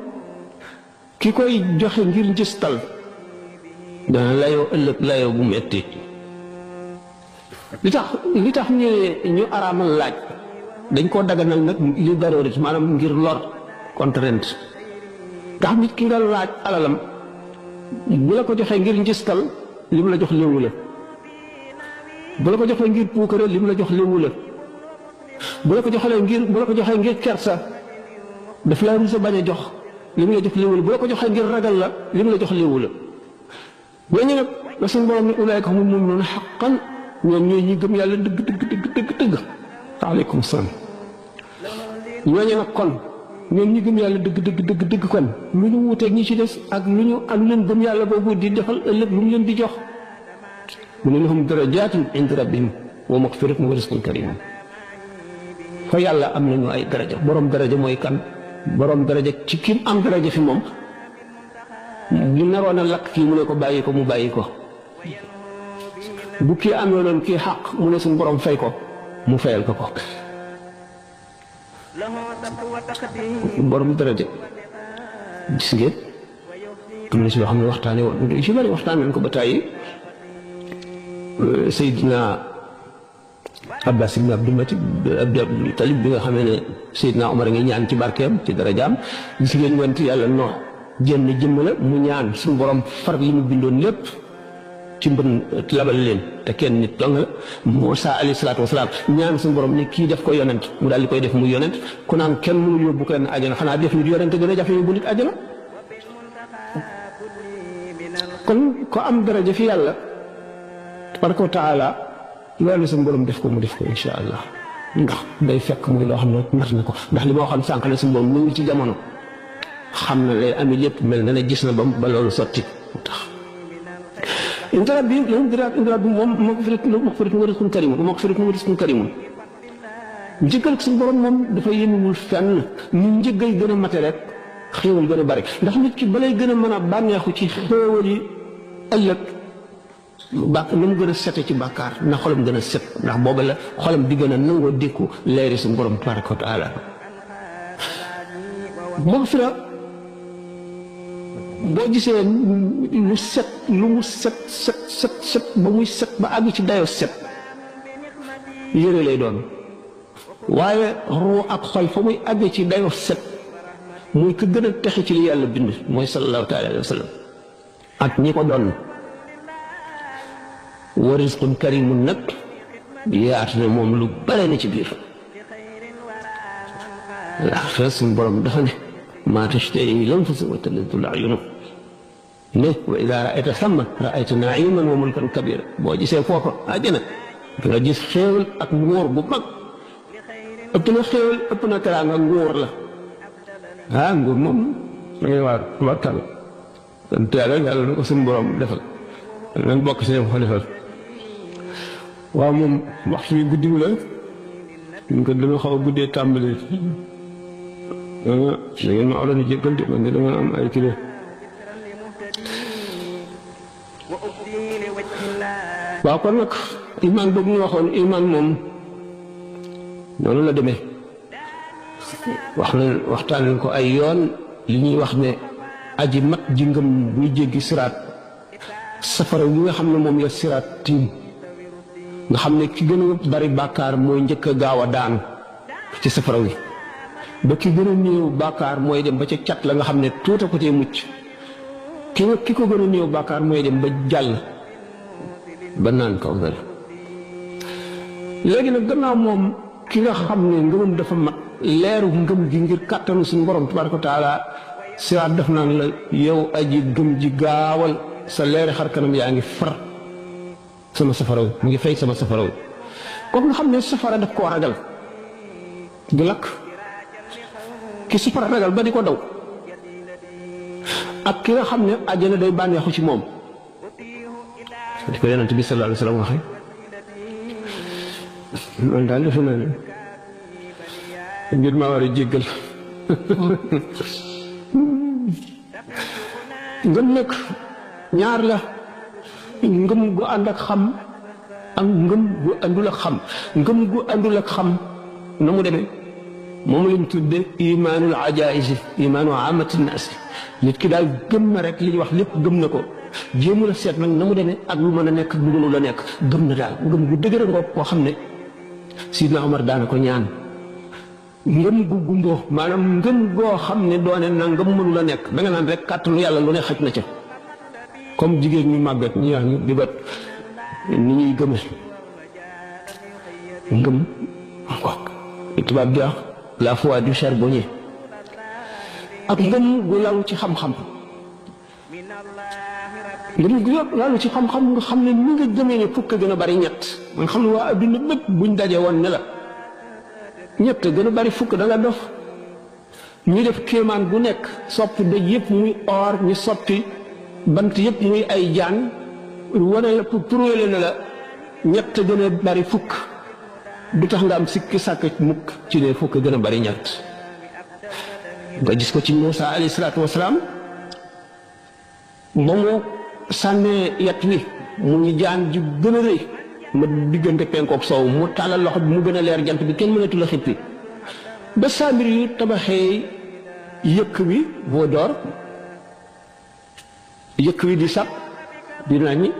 ki koy joxe ngir njëstal dana layoo ëllëg layoo bu metti li tax ñu araamal laaj dañ koo daganal nag li darorit maanaam ngir lor contrainte ndax nit ki nga laaj alalam bu la ko joxee ngir njëstal li mu la jox léwu la bu la ko joxee ngir puukare li mu la jox léwu la bu la ko joxee ngir kersa daf laa rusa bañ a jox li mu la jox léwu la bu la ko joxee ngir ragal la li mu la jox léwu la ñooñu nag la suñu borom ni ulaayka humul mu'minuuna haqqan ñoom ñooy ñi gëm yàlla dëgg waaleykum salaam ñooñu nag kon ñoom ñi gëm yàlla dëgg kon lu ñu wuuteeg ñi ci des ak lu leen gëm yàlla boobu di defal ëllëg lu mu leen di jox mu ne lahum darajaatun inda rabbihim wa magfiratun wa rizqun kariim fa yàlla am nañu ay daraja borom daraja mooy kan borom daraja ci kim am daraja fi moom ñu naroon a lakk kii mu ne ko bàyyi ko mu bàyyi ko bu kii amee loon kii xaq mu ne suñu borom fay ko mu fayal ko borom daraja gis ngeen am na si loo xam ne waxtaane woon ci bari waxtaan nañ ko ba tàyyi Seydina Abbas ibn Abdul Talib bi nga xamee ne Seydina Omar a ngi ñaan ci barkeem ci darajaam gis ngeen went yàlla noo jenn jëmm la mu ñaan suñu borom far li mu bindoon lépp ci mbën labal leen te kenn nit dong la Muusaa alayhi salaatu wasalaam ñaan suñu borom ni kii def ko yonent mu daal di koy def muy yonent ku naan kenn mënul yóbbu kenn àjjana xanaa def nit yonent gën a jafe yóbbu nit àjjana kon ko am daraja fi yàlla tabaraka wa taala loolu suñu borom def ko mu def ko insha allah ndax day fekk muy loo xam ne mat na ko ndax li ma waxoon sànq ne suñu borom mu ngi ci jamono xam na lay ami lépp mel na ne gis na ba loolu sotti mu tax inda rabbihim lahum darajaatun inda rabbihim moom magfiratun wa rizqun kariim njëggal suñu borom moom dafa yéemewul fenn ni njëggal gën a mate rek xéewal gën a bari ndax nit ki balay gën a mën a bànneexu ci xéewal yi ëllëg na mu gën a sete ci bàkkaar na xolam gën a set ndax booba la xolam di gën a nangoo dékku leeri suñu borom tabaraka wa taala magfira boo gisee lu mu set ba muy set ba àgg ci dayoo set yére lay doon waaye ruu ak xol fa muy àgg ci dayoo set muy ko gën a texe ci li yàlla bind mooy sallallahu taala alayhi wa sallam ak ñi ko doon wa rizqun karimun nag yaatu na moom lu bare na ci biir ndax suñu borom dafa ne maa tashtahi l-anfusu wa talazzu l-a'yun ne wa idaa ra'ayta thamma ra'ayta na'iiman wa mulkan kabiira boo gisee foofa àjjana da nga gis xéewal ak nguur bu mag ëpp na xéewal ëpp na teraanga nguur la nguur moom da ngay waar tubarkal sant yàlla yàlla na ko suñu borom defal nañ bokk si ñoom ko defal waaw moom waxtu bi guddi la ñu ko dama xaw a guddee tàmbali da ngeen ma oloon jéggal de man de dama am ay kilo waaw kon nag iman boobu ñu waxoon iman moom noonu la demee waxtaan nañ ko ay yoon li ñuy wax ne aji mat ji ngëm buy jéggi siraat safara wi nga xam ne moom la siraat tiim nga xam ne ki gën a bari bàkkaar mooy njëkk a gaaw a daan ci safara wi ba ki gën a néew bàkkaar mooy dem ba ca cat la nga xam ne tuuta ko tee mucc ki ko gën a néew bàkkaar mooy dem ba jàll ba naan kawsar léegi nag gannaaw moom ki nga xam ne ngëmam dafa mat leeru ngëm gi ngir kàttanu suñu borom tabaraka wa taala siwaat def naan la yow aji gëm ji gaawal sa leeri xar kanam yaa ngi far sama safaraw mu ngi fay sama safaraw kooku nga xam ne safara daf koo ragal du lakk ki safara ragal ba di ko daw ak ki nga xam ne àjjana day bànneexu ci moom di ko yonent bi sallallahu alayhi wa sallam waxee loolu daal defe naa ne ngir maa war a jéggal ngëm nag ñaar la ngëm gu ànd ak xam ak ngëm gu àndul ak xam ngëm gu àndul ak xam na mu demee moom lañ tudde imaanul ajaïsi imaanu amati naas nit ki daal gëm na rek li ñuy wax lépp gëm na ko jéemu la seet nag na mu demee ak lu mën a nekk ak lu mënul la nekk gëm na daal ngëm gu dëgër ngoog koo xam ne Sidna Omar daana ko ñaan ngëm gu gumboo maanaam ngëm goo xam ne doone na ngëm mënul la nekk da nga naan rek kàttanu yàlla lu ne xaj na ca comme jigéen ñu màggat ñu wax ñu di bat ni ñuy gëme ngëm waaw tubaab di wax la foi du charbonnier ak ngëm gu lalu ci xam-xam ngëm gu lalu ci xam-xam nga xam ne ni nga gëmee ne fukk gën a bari ñett man xam ne waa adduna bépp buñ daje woon ne la ñett gën a bari fukk da nga dof ñu def kéemaan gu nekk soppi doj yëpp muy or ñu soppi bant yëpp muy ay jaan wane la pour prouver ne la ñett gën a bari fukk du tax nga am sikki sàkk mukk ci ne fukk gën a bari ñett nga gis ko ci Muusa alayhi salaatu wasalaam ba mu sànnee yat wi mu ñu jaan ji gën a rëy ma diggante penkook soow mu tàllal loxo bi mu gën a leer jant bi kenn mënatu la xippi ba saamir yu tabaxee yëkk wi boo door yëkk wi di sab di naññi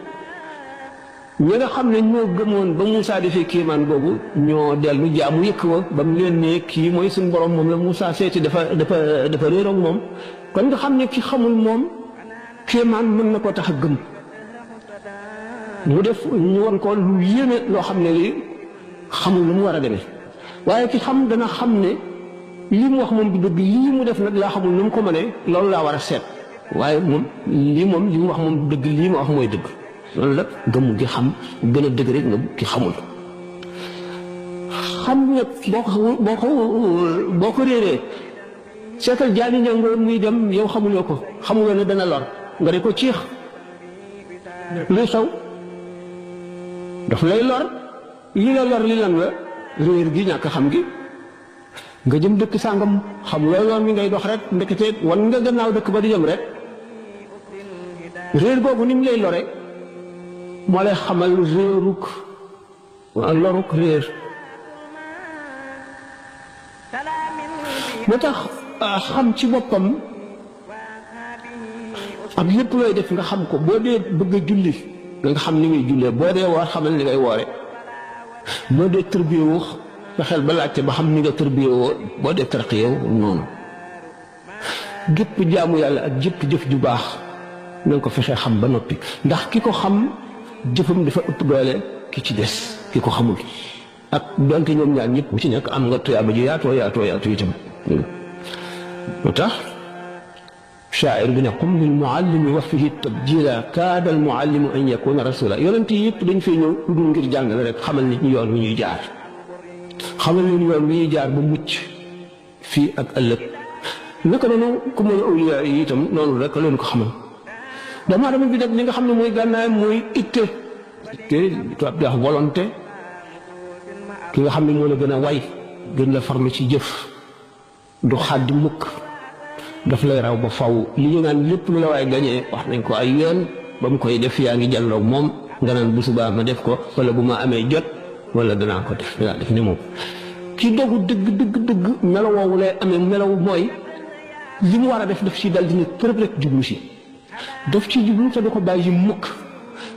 ñi nga xam ne ñoo gëmoon ba Moussa defee kéemaan boobu ñoo dellu jaamu yëkk wa ba mu leen ne kii mooy suñu borom moom la Moussa seeti dafa réeroog moom kon nga xam ne ki xamul moom kéemaan mën na koo tax a gëm mu def ñu won ko lu yéeme loo xam ne li xamul lu mu war a demee waaye ki xam dana xam ne li mu wax moom du dëgg lii mu def nag laa xamul nu mu ko mënee loolu laa war a seet waaye moom li mu wax moom du dëgg lii ma wax mooy dëgg loolu la gëmm gi xam gën a dëgg rek nga ki xamul xam nag boo ko réeree seetal jaani ñangoor muy dem yow xamuloo ko xamuloo ne dana lor nga ne ko ciix luy xew daf lay lor li la lor li lan la réer gi ñàkk xam gi nga jëm dëkk sàngam xam loolu yoon wi ngay dox rek ndekete wan nga gannaaw dëkk ba di jëm rek réer googu ni mu lay lore moo lay xamal réeruk loruk réer moo tax xam ci boppam ak lépp looy def nga xam ko boo dee bëgg a julli nga xam ni ngay jullee boo dee woor xamal ni ngay woore boo dee tërbiyewu fexeel ba laajte ba xam ni nga tërbiyewoo boo dee tarqiyewu noonu gépp jaamu yàlla ak jëpp jëf ju baax na nga ko fexee xam ba noppi ndax ki ko xam jëfam dafa ëpp doole ki ci des ki ko xamul ak donte ñoom ñaar ñëpp bu ci nekk am nga tuyaaba ji yaatoo itam moo tax shaa'ir bi ne qum lil muallimi wa fihi tabjila kaada al muallimu an yakuna rasula yonent yi yëpp dañ fay ñëw lu dul ngir jàngale rek xamal nit ñi yoon wi ñuy jaar xamal leen yoon wi ñuy jaar ba mucc fii ak ëllëg naka noonu ku mën a awliya yi itam noonu rek leen ko xamal doomu aadama bi nag li nga xam ne mooy gànnaay mooy itte tubaab di wax volonté ki nga xam ne moo la gën a way gën la farlu ci jëf du xaddi mukk daf lay raw ba faw li ñu naan lépp lu la waay gañee wax nañ ko ay yoon ba mu koy def yaa ngi jàlloog moom nga naan bu subaa ma def ko wala bu ma amee jot wala danaa ko def danaa def ni moom ki dogu dëgg melaw woowu lay amee melaw mooy li mu war a def daf ci dal dina tërëb rek jublu si daf ci jublu te du ko bàyyi mukk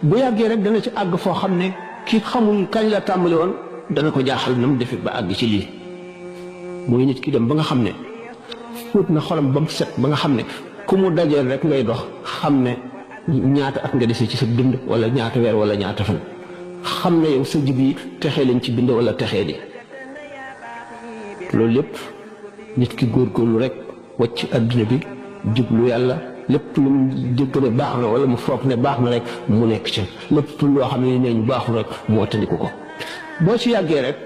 bu yàggee rek dana ci àgg foo xam ne ki xamul kañ la tàmbali woon dana ko jaaxal na mu defee ba àgg ci lii mooy nit ki dem ba nga xam ne fóot na xolam ba mu set ba nga xam ne ku mu dajeel rek ngay dox xam ne ñaata at nga dese ci sa dund wala ñaata weer wala ñaata fan xam ne yow sa jib yi texee lañ ci bind wala texee di loolu lépp nit ki góorgóorlu rek wàcc adduna bi jublu yàlla lépp lu mu dégg ne baax na wala mu foog ne baax na rek mu nekk ci lépp loo xam ne neeñ baaxul rek moo tandiku ko boo ci yàggee rek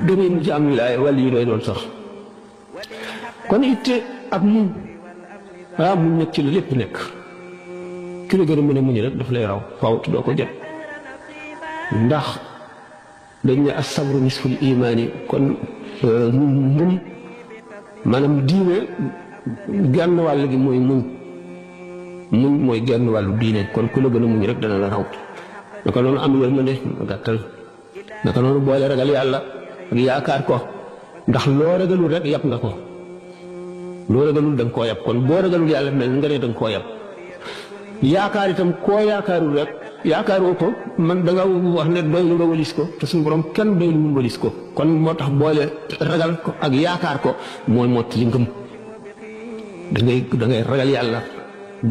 dangay mujj am wilaaya wala yi doy doon sax kon itte ak muñ muñ nekk ci la lépp nekk ki la gën a mën a muñ rek daf lay raw faaw te doo ko jot ndax dañ ne as-sabru nisful imaani kon muñ maanaam diine genn wàll gi mooy muñ mooy genn wàllu diine kon ku la gën a muñ rek dana la raw naka noonu am yërmande gàttal naka noonu boole ragal yàlla ak yaakaar ko ndax loo ragalul rek yab nga ko loo ragalul da nga koo yab kon boo ragalul yàlla mel nga ne da nga koo yab yaakaar itam koo yaakaarul rek yaakaaroo ko man da nga wax ne doylu nga walis ko te suñu borom kenn doylu mu walis ko kon moo tax boole ragal ko ak yaakaar ko mooy mott li ngëm da ngay ragal yàlla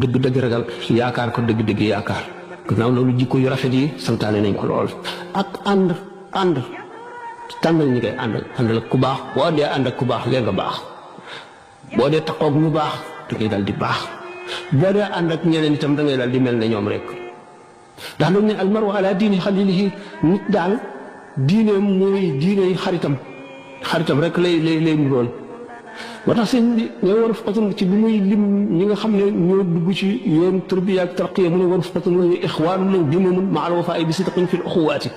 dëgg-dëgg ragal yaakaar ko dëgg-dëgg yaakaar gannaaw loolu jikko yu rafet yi santaane nañ ko lool ak ànd tànnal ñi ngay àndal ak ku baax boo dee ànd ak ku baax lee nga baax boo dee taxoog ñu baax da ngay dal di baax boo dee ànd ak ñeneen itam da ngay dal di mel ne ñoom rek ndax dañ ne almaru ala diini xalilihi nit daal diineem mooy diine xaritam rek lay nurool moo tax sëñ bi ñoo war a fatan ci bi muy lim ñi nga xam ne ñoo dugg ci yoon tarbiya ak tarqiya mu ne war a fatan wa ixwaanu lañ dimamun ma al wafaa bi sidqin fi l uxuwaati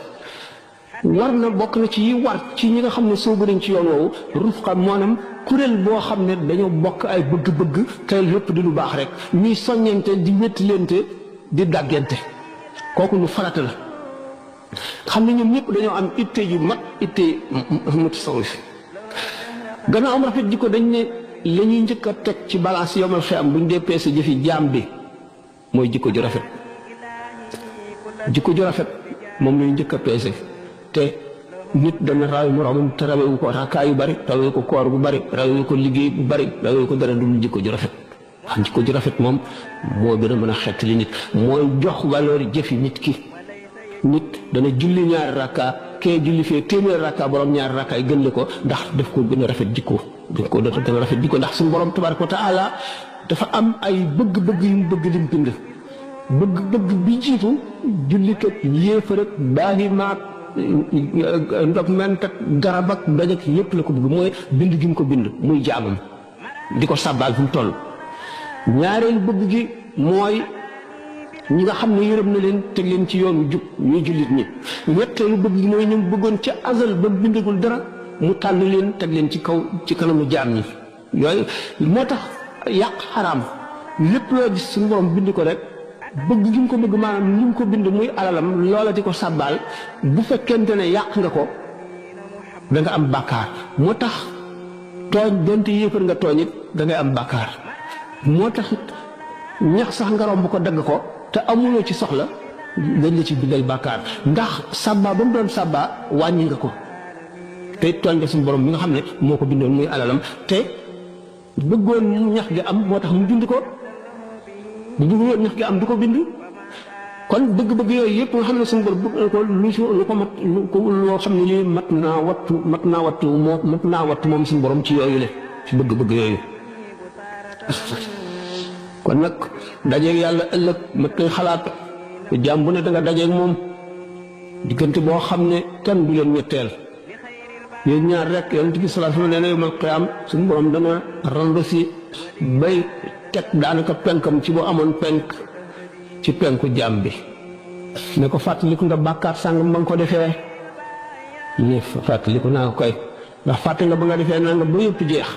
war na bokk na ci yi war ci ñi nga xam ne soobu nañ ci yoon woowu rufqa maanaam kuréel boo xam ne dañoo bokk ay bëgg-bëgg te lépp di lu baax rek ñuy soññante di wéttilente di dàggante kooku lu farata la xam ne ñoom ñëpp dañoo am itte yu mat itte mutasawwif gannaaw am rafet jikko dañ ne la ñuy njëkk a teg ci balance yomal xiyam buñ dee peese jëfi jaam bi mooy jikko ju rafet moom la ñuy njëkk a peese te nit dana rawe moroomam te rawewu ko rakkaa yu bari rawewu ko koor bu bari rawewu ko liggéey bu bari rawewu ko dara dul jikko ju rafet xam jikko ju rafet moom moo gën a mën a xettali nit mooy jox valeur jëfi nit ki nit dana julli ñaari rakkaa kee julli fee téeméer rakkaa borom ñaari rakkaa yi gën le ko ndax daf ko gën a rafet jikko daf ko gën a rafet jikko ndax suñu borom tabaraka wa taala dafa am ay bëgg-bëgg yu mu bëgg lim bind bëgg-bëgg bi jiitu julli kat yéefar ak baahi maak ndox ment ak garab ak doj ak yépp la ko bëgg mooy bind gi mu ko bind muy jaamam di ko sàbbaal fu mu toll ñaareelu bëgg gi mooy ñi nga xam ne yërëm na leen teg leen ci yoonu jub ñuy jullit ñi ñetteelu bëgg gi mooy ñu bëggoon ca azal ba bindagul dara mu tànn leen teg leen ci kaw ci kanamu jaam ñi yooyu moo tax yàq xaraam lépp loo gis suñu borom bind ko rek bëgg gi mu ko bëgg maanaam li mu ko bind muy alalam loola di ko sàbbaal bu fekkente ne yàq nga ko da nga am bàkkaar moo tax tooñ donte yéefar nga tooñ it da ngay am bàkkaar moo tax it ñax sax nga romb ko dagg ko te amuloo ci soxla dañ la ci bindal bàkkaar ndax sàbbaa ba mu doon sàbbaa wàññi nga ko te tooñ nga suñu borom bi nga xam ne moo ko bindoon muy alalam te bëggoon ñax gi am moo tax mu bind ko bu bëggoon ñax gi am du ko bind kon bëgg-bëgg yooyu yëpp nga xam ne suñu borom bëgg na ko lu ko mat loo xam ne lii mat naa wattu moom suñu borom ci yooyu le ci bëgg-bëgg yooyu kon nag dajeeg yàlla ëllëg mat koy xalaat jaam bu ne da nga dajeeg moom diggante boo xam ne kenn du leen ñetteel yéen ñaar rek yonent bi sallallahu alayhi wa sallam nee na yawmal qiyaam suñu borom dana randu si bay teg daanaka penkam ci boo amoon penk ci penku jaam bi ne ko fàttaliku nga bàkkaar sàngam ba nga ko defee ni fàttaliku naa ko koy ndax fàtte nga ba nga defee naa nga ba yëpp jeex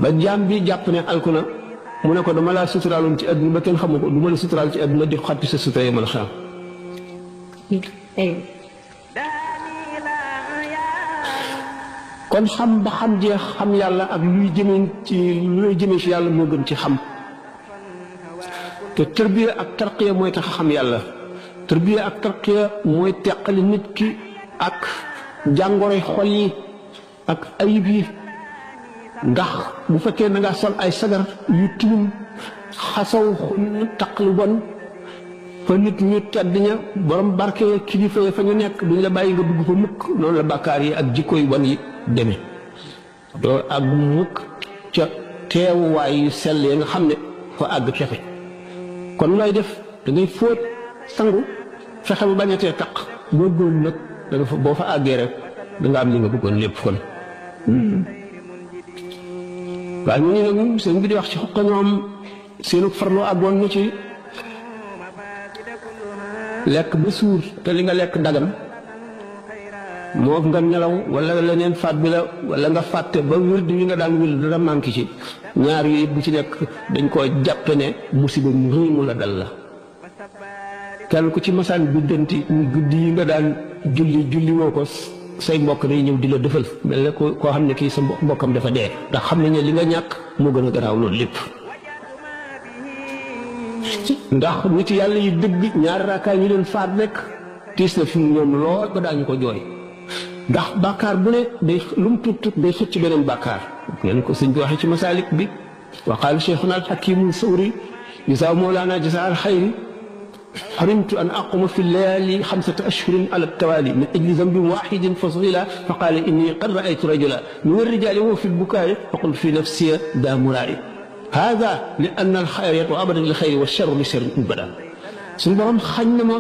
ba jaam bi jàpp ne alku na mu ne ko dama laa suturaaloon ci àdduna ba kenn xamu ko du ma la suturaal ci àdduna di xatti sa sutura yi mën a xam kon xam ba xam jeex xam yàlla ak luy jëmee ci yàlla moo gën ci xam te tarbiya ak tarqiya mooy tax a xam yàlla tarbiya ak tarqiya mooy teqali nit ki ak jàngoroy xol yi ak ayib yi ndax bu fekkee da ngaa sol ay sagar yu tilim xasaw xun taq lu bon fa nit ñu tedd ña borom barke kilifa fa ñu nekk duñ la bàyyi nga dugg fa mukk noonu la bàkkaar yi ak jikko yu bon yi demee doo àgg mukk ca teewuwaay yu sell yi nga xam ne fa àgg fexe kon looy def da ngay fóot sangu fexe ba bañatee taq boo góor nag da nga fa boo fa àggee rek da nga am li nga bëggoon lépp kon waaye ñu nag seen bi di wax ci xuqa ñoom seenu farlu àggoon na ci lekk ba suur te li nga lekk dagan moo nga nelaw wala leneen faat bi la wala nga fàtte ba wird wi nga daan wird dara manqué ci ñaar yooyu bu ci nekk dañ koo jàpp ne musiba mu rëy mu la dal la kenn ku ci masaan biddanti guddi yi nga daan julli woo ko say mbokk day ñëw di la defal mel ne koo xam ne kii sa mbokkam dafa dee ndax xam nañ ne li nga ñàkk moo gën a garaaw loolu lépp ndax nit yàlla yi dëgg ñaari raakaay ñu leen faat rek tiis na fi mu ñoom lool ba daañu ko jooy ndax bàkkaar bu ne day lu mu tut day xëcc beneen bàkkaar ngeen ko sëñ bi waxee ci masaalik bi wa qaala cheikhuna alxakimu sawri jazaa mawlaana jazaa alxayri حرمت أن أقوم في الليالي 5 أشهر على التوالي من أجل ذنب واحد فصغيلا فقال إني قد رأيت رجلا من الرجال وهو في البكاء فقلت في نفسي دا مرائي هذا لأن الخير يطوى أبدا للخير والشر لشر أبدا سنبرم خنما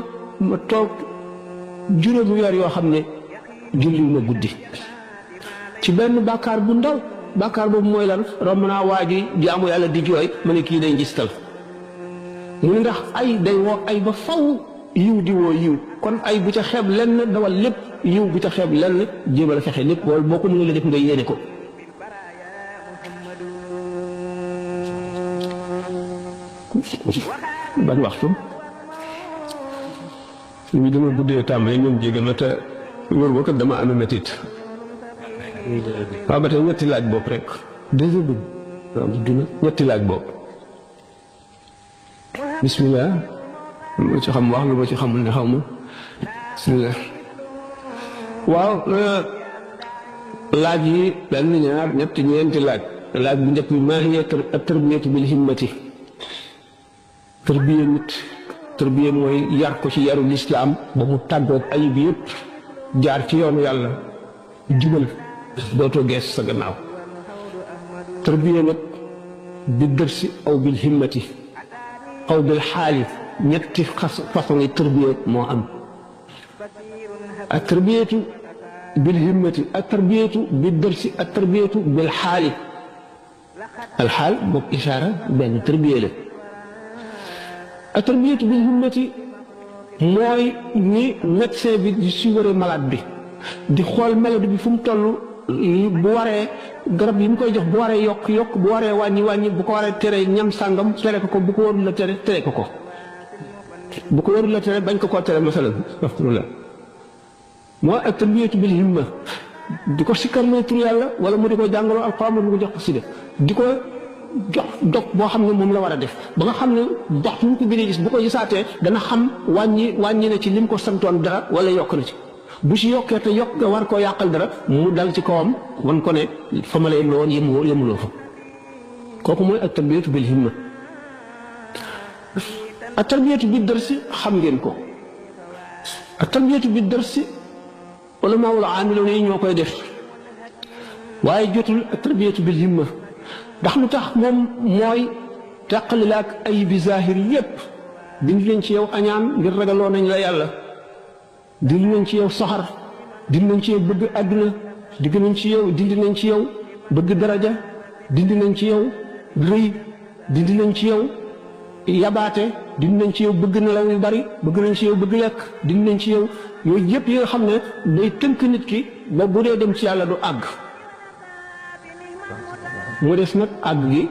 متوك جرم يار يو خمني جولي ما غودي ci benn bàkkaar bu ndaw bàkkaar boobu mooy lan romb naa waa ji jaamu yàlla di jooy ma ne kii day ngistal mu ndax ay day woo ay ba faw yiw di woo yiw kon ay bu ca xeeb lenn dawal lépp yiw bu ca xeeb lenn jéemal a fexe lépp wala boo ko mënee def nga yéene ko ban waxtu ñu dama guddee tàmbali ñoom jégal ma te wër ba kat dama am métit waaw ba tey ñetti laaj bopp rek deuxième bi dina ñetti laaj bopp bismillah lu ma ci xam wax lu ma ci xamul ne xaw ma bismillah waaw laaj yi benn ñaar ñetti ñeenti laaj bu njëkk bi maa hiya at-tarbiyatu bil himmati tarbiya nit tarbiya mooy yar ko ci yaru lislaam ba mu tàggoog ayib yëpp jaar ci yoonu yàlla jubal dootoo gees sa gannaaw tarbiya nag bi dërsi aw bil himmati aw bil xaali ñetti façon yi tarbiya moo am ak tarbiyatu bil himmati ak tarbiyatu bi dërsi ak tarbiyatu bil xaali alxaal moom ishaara benn tarbiya la ak tarbiyatu bil himmati mooy ni médecin bi di suivre malade bi di xool maladie bi fu mu toll bu waree garab yi mu koy jox bu waree yokk bu waree wàññi bu ko waree tere ñam sàngam tere ko bu ko warul la tere ko bu ko warul la tere bañ ko koo tere masalan alhamdulilah moo ak tarbiyatu bil himma di ko sikkar ne tur yàlla wala mu di ko jàngaloo alxuraan mu di ko jox ko sida di ko jox dog boo xam ne moom la war a def ba nga xam ne dox mu ko gën a gis bu ko gisaatee dana xam wàññi na ci lim ko santoon dara wala yokk na ci bu ci yokkee te yokk nga war koo yàqal dara mu dal ci kawam wan ko ne fa ma lay loon yemuloo fa kooku mooy ak tarbiyatu bil himma ak tarbiyatu bi darsi xam ngeen ko ak tarbiyatu bi darsi wala maa wala aamiloon yi ñoo koy def waaye jotul ak tarbiyatu bil himma ndax lu tax moom mooy teqali la ak ay bi zahir yépp dindi leen ci yow añaan ngir ragaloo nañ la yàlla dindi nañ ci yow soxar dindi nañ ci yow bëgg àdduna dindi nañ ci yow bëgg daraja dindi nañ ci yow rëy dindi nañ ci yow yabaate dindi nañ ci yow bëgg nelaw yu bari bëgg nañ ci yow bëgg lekk dindi nañ ci yow yooyu yëpp yi nga xam ne day tënk nit ki ba bu dee dem ci yàlla du àgg mu des nag àgg gi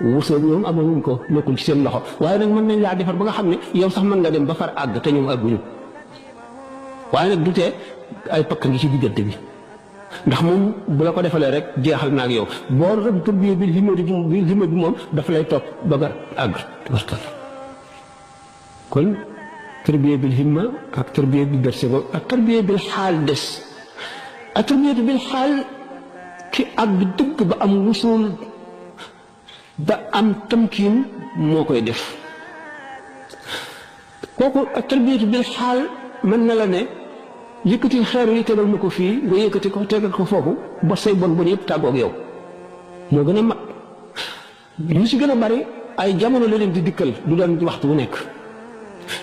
wusoo ñoom amaguñ ko nekkul ci seen loxo waaye nag mën nañ laa defar ba nga xam ne yow sax mën nga dem ba far àgg te ñoom àgguñu waaye nag du tee ay pakk ngi ci diggante bi ndax moom bu la ko defalee rek jeexal na ak yow boo rek tarbiya bil himma bi moom dafa lay topp ba nga àgg tabarkalla kon tarbiya bil himma ak tarbiya bi derse ko ak tarbiya bil xaal des ak tarbiya bil xaal ki àgg dëgg ba am wusul ba am tamkiin moo koy def kooku tarbiyatu bil xaal mën na la ne yëkkati xeer yi tegal ma ko fii nga yëkkati ko tegal ko foofu ba say bon bon yëpp tàggoog yow moo gën a mag lu si gën a bari ay jamono la leen di dikkal du doon waxtu bu nekk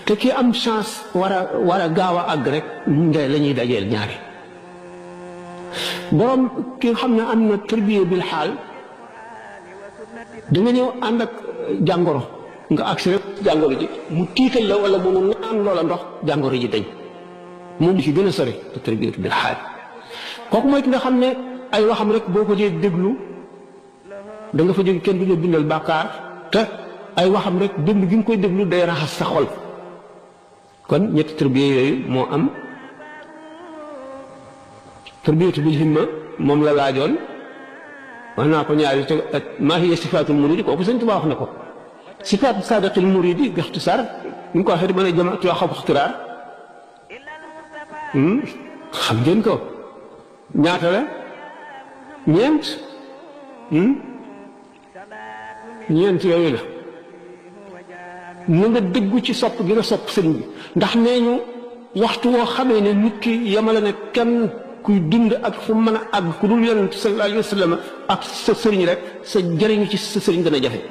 te kii am chance war a gaaw a àgg rek ngay la ñuy dajeel ñaari borom ki nga xam ne am na tarbiya bil xaal da nga ñëw ànd ak jàngoro nga agsi rek jàngoro ji mu tiital la wala mu naan loola ndox jàngoro ji dañ moom li ci gën a sori te tarbiyatu bil xaal kooku mooy ki nga xam ne ay waxam rek boo ko dee déglu da nga fa jóge kenn du la bindal bàkkaar te ay waxam rek déglu gi nga koy déglu day raxas sa xol kon ñetti tarbiya yooyu moo am tarbiyatu bil himma moom la laajoon wax naa ko ñaari te maa hiya sifaatul muridi kooku Sëñ Tuubaa wax na ko sifaatu saadiqil muridi bi ixtisaar ni nga ko waxee mën a jamaatu xaw ixtiraar xam ngeen ko ñaata la ñeent ñeent yooyu la ñu nga dëggu ci sopp gi nga sopp sëriñ bi ndax nee ñu waxtu woo xamee ne nit ki yemale ne kenn kuy dund ak fu mën a àgg ku dul yonent sallallahu alayhi wa sallam ak sa sëriñ rek sa jëriñu ci sa sëriñ gën a jafe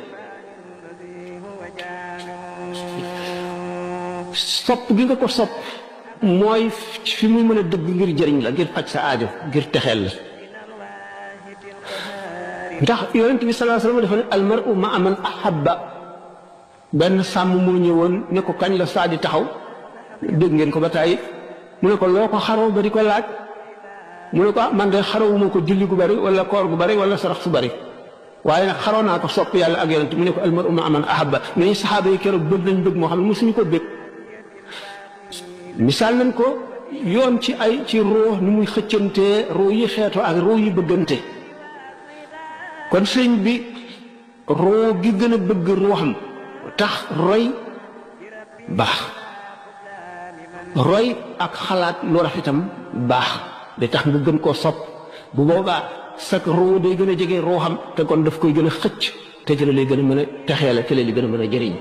sopp gi nga ko sopp mooy fi muy mën a dëgg ngir jëriñ la ngir faj sa aajo ngir texeel la ndax yonent bi sallallahu alayhi wa sallam dafa ne almaru ma man ahabba benn sàmm moo ñëwoon ne ko kañ la saa di taxaw dégg ngeen ko ba tàyyi mu ne ko loo ko xaroo ba di ko laaj mu ne ko man de xarawuma ko julli gu bari wala koor gu bari wala sarax su bari waaye nag xaroo naa ko sopp yàlla ak yonent mu ne ko almaru ma man ahabba mais saxaaba yi keroog bëgg nañ bëgg moo xam ne mosuñu ko bëgg misaal nañ ko yoon ci ay ci roo ni muy xëccantee roo yi xeetoo ak roo yi bëggante kon sëñ bi roo gi gën a bëgg ruuxam tax roy baax roy ak xalaat lu rafetam baax day tax nga gën koo sopp bu boobaa sak roo day gën a jege ruuxam te kon daf koy gën a xëcc te ci la lay gën a mën a texeele te la li gën a mën a jëriñ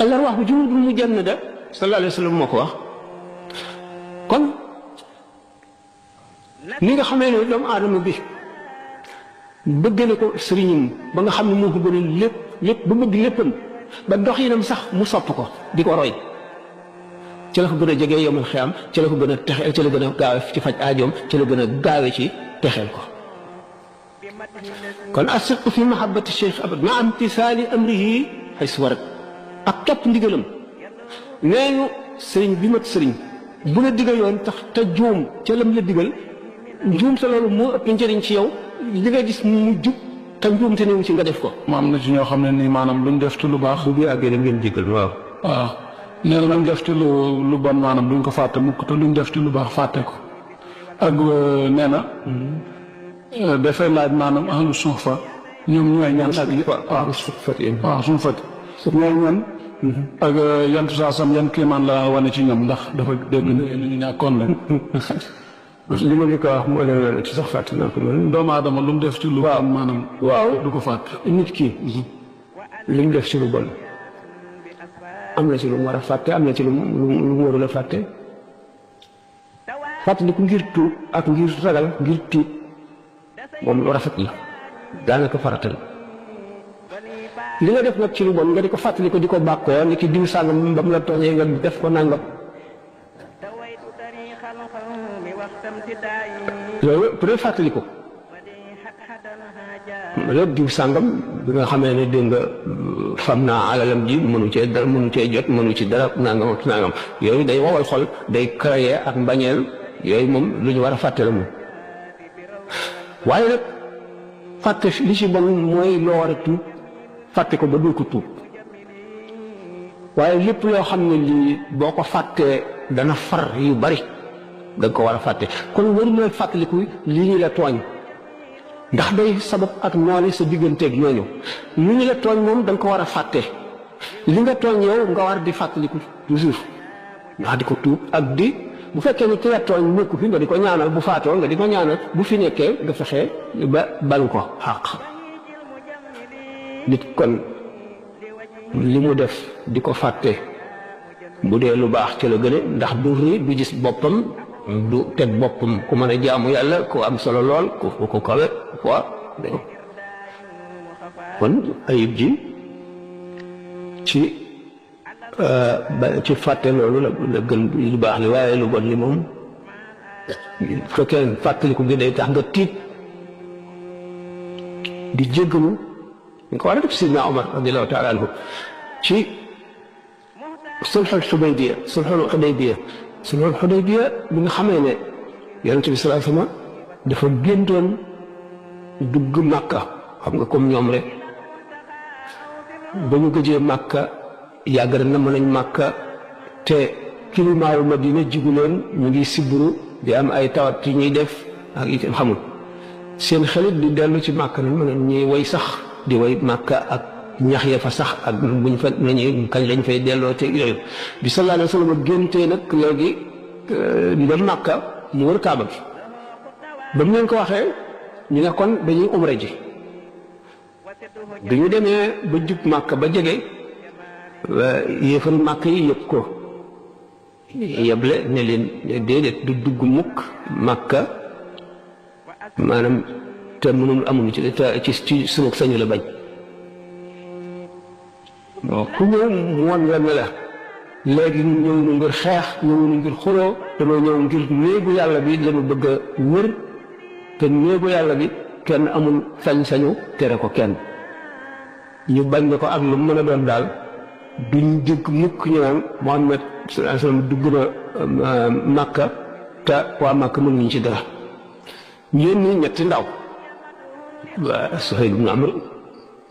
allah wax bu junudul mujannada sallallahu alayhi wa sallam moo ko wax kon ni nga xamee ne doomu aadama bi bëgg na ko sëriñam ba nga xam ne moo ko gën a lépp ba bëgg léppam ba doxinam sax mu sopp ko di ko roy ci la ko gën a jege yomal xiyam ci la ko gën a texeel ci la gën a gaawe ci faj aajoom ci la gën a gaawe ci texeel ko kon as-sidqu fi mahabbati cheikh abad ma imtisaali amrihi ay si warat ak topp ndigalam nee ñu sëriñ bi mat sëriñ bu la digal yoon tax te juum ca lam la digal njuum te loolu moo ëpp njëriñ ci yow li nga gis mu jub te njuum te newu ci nga def ko. mu am na ci ñoo xam ne nii maanaam luñ def ci lu baax. bu bi àggee da ngeen jégal waaw. waaw nee na luñ def ci lu bon maanaam duñ ko fàtte mukk te luñ def ci lu baax fàtte ko ak nee na. dafay laaj maanaam ahlu suufa ñoom ñooy ñan ak waaw suñu fat ñooy ñan ak yan saa yan kéemaan la wane ci ñoom ndax dafa dégg ne ñu ñàkkoon leen li ma ko wax mu ëllëg ci sax fàtte naa ko loolu doomu aadama lu mu def ci lu bon maanaam waaw du ko fàtte nit ki li mu def ci lu bon am na ci lu mu war a fàtte am na ci lu mu warul a fàtte fàttali ko ngir tuub ak ngir ragal ngir tiit moom lu rafet la daanaka faratal li nga def nag ci lu bon nga di ko fàttali ko di ko bàkkoo ni ki diw sàngam ba mu la tooñee nga def ko nangam loolu peut être fàttali ko lépp diw sàngam bi nga xamee ne dégg nga fam naa alalam ji mënu cee dara mënu cee jot mënu ci dara nangam ak nangam yooyu day wowal xol day créer ak mbañeel yooyu moom lu ñu war a fàtte la moom waaye nag fàtte li ci bon mooy loo war a tuub fàtte ko ba dul ko tuub waaye lépp loo xam ne lii boo ko fàttee dana far yu bari da nga ko war a fàtte kon waruñu la fàttaliku lii ñu la tooñ ndax day sabab ak noone sa digganteeg ñooñu li ñu la tooñ moom da nga ko war a fàtte li nga tooñ yow nga war di fàttaliku toujours ndax di ko tuub ak di bu fekkee ni ki la tooñ nekku fi nga di ko ñaanal bu faatoo nga di ko ñaanal bu fi nekkee nga fexe ba balu ko xàq nit kon li mu def di ko fàtte bu dee lu baax ci la gëne ndax du ri du gis boppam du teg boppam ku mën a jaamu yàlla ku am solo lool ku kawe quoi kon ayib ji ci fàtte loolu la gën lu baax li waaye lu bon li moom fekkee fàttaliku gi day tax nga tiit di jéggalu ñu ko war a def Sidna Omar radiallahu taala anhu ci sulxul Xudaybiya bi nga xamee ne yonent bi sallallahu alayhi wasallam dafa géntoon dugg Màkka xam nga comme ñoom rek ba ñu gëjee Màkka yàgg na mën nañ Màkka te kilimaaru Madina jigu leen ñu ngi siburu di am ay tawat yi ñuy def ak itam xamul seen xelit di dellu ci Màkka nag mën ñuy way sax di way Màkka ak ñax ya fa sax ak buñ fa nañu kañ lañ fay delloo te yooyu bi sallallahu alayhi wa sallam géntee nag léegi di dem Màkka mu wër Kaaba gi ba mu leen ko waxee ñu ne kon dañuy umra ji bi ñu demee ba jub Màkka ba jege yéefal Màkka yi yëpp ko yeble ne leen déedéet du dugg mukk Màkka maanaam te mënul amuñu ci sunu sañu la bañ ku ñëw mu wan la ne la léegi ñëw nu ngir xeex ñëw nu ngir xuloo dañoo ñëw ngir néegu yàlla bi lañu bëgg a wër te néegu yàlla bi kenn amul sañ-sañu tere ko kenn ñu bañ ne ko ak lu mën a doon daal duñ dégg mukk ñu naan Muhammad sallallahu alayhi wasallam dugg na Màkka te waa Màkka mënuñ ci dara ñeen ñi ñetti ndaw waa Suhayl ibn Amr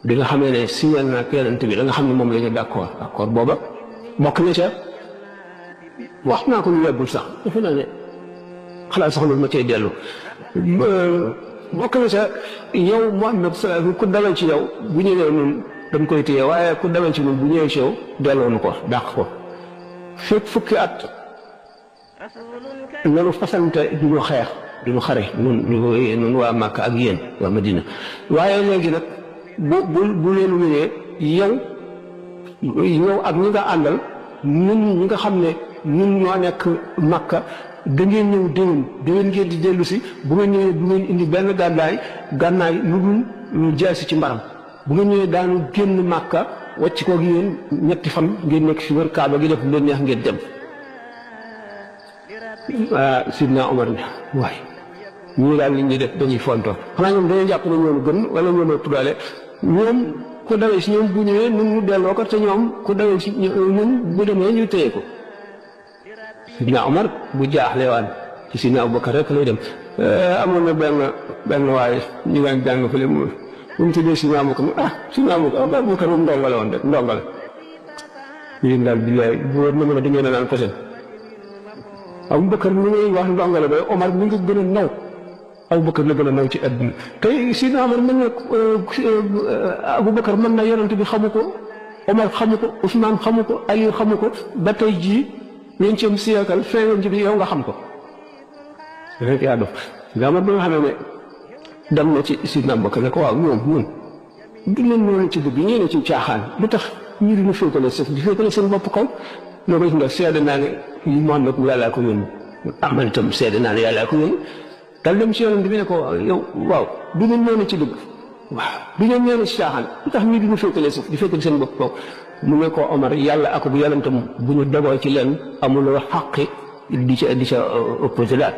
bi nga xamee ne signal na ak yonent bi da nga xam ne moom la ñu d'accord booba bokk na ca wax naa ko lu yebbul sax defe naa ne xalaat soxla ma cay dellu bokk na ca yow Muhammad sallallahu alayhi wasallam ku dawal ci yow bu ñëwee ñun dañ koy téye waaye ku dawal ci ñun bu ñëwee ci yow delloonu ko dàq ko fekk fukki at nanu fasante duñu xeex duñu xare nun waa Màkka ak yéen waa Madina waaye léegi nag bu leen wéyee yow ak ñi nga àndal ñun ñi nga xam ne ñun ñoo nekk Màkka da ngeen ñëw déwén ngeen di dellu si bu ngeen ñëwee bu ngeen indi benn gànnaay lu dul ñu jaasi ci mbaram bu ngeen ñëwee daanu génn Màkka wàcc koog yéen ñetti fan ngeen nekk fi wër Kaaba gi def lu leen neex ngeen dem Sidna Omar ne waaye ñii daal nit ñi def dañuy fontoo xanaa ñoom dañuy jàpp ne ñoom gën wala ñoom a tuddaale ñoom ku dawee si ñoom bu ñëwee ñun ñu delloo ko te ñoom ku dawee si ñun bu demee ñu téye ko Sidna Omar bu jaaxle waan ci Sidna Abubakar rek lay dem amoon na benn waaye ñu daan jàng fële mu tuddee Sidna Abubakar Sidna Abubakar moom ndongale woon rek ndongale yéen daal billaay bu wér na mën a di ngeen a naan posen Abubakar mi ngay wax ndongale ba Omar mi nga gën a naw Abubakar la gën a naw ci àdduna tey Sidna Omar mën na Abubakar mën na yonent bi xamu ko Omar xamu ko Ousmane xamu ko Aliou xamu ko ba tey jii vingtième siècle feeñoon ci bi yow nga xam ko rek yaa dof Sidna Omar ba nga xamee ne dem na ci Sidna Abubakar ne ko waaw ñun du leen noonu ci dëgg ñee ne ci caaxaan lu tax ñu di ñu féetale seen bopp kaw loo ko gis nga seede naa ne Muhammad yàllaa ko yónni man itam seede naa ne yàllaa ko yónni dal dem ci yonent bi ne ko yow waaw du ñu noonu ci dëgg waaw du ñu ñëw ci caaxaan lu tax ñu di ñu féetale seen bopp kaw mu ne ko Omar yàlla ak bu yonentam bu ñu dogoo ci leen amuloo xaqi di ca opposé daal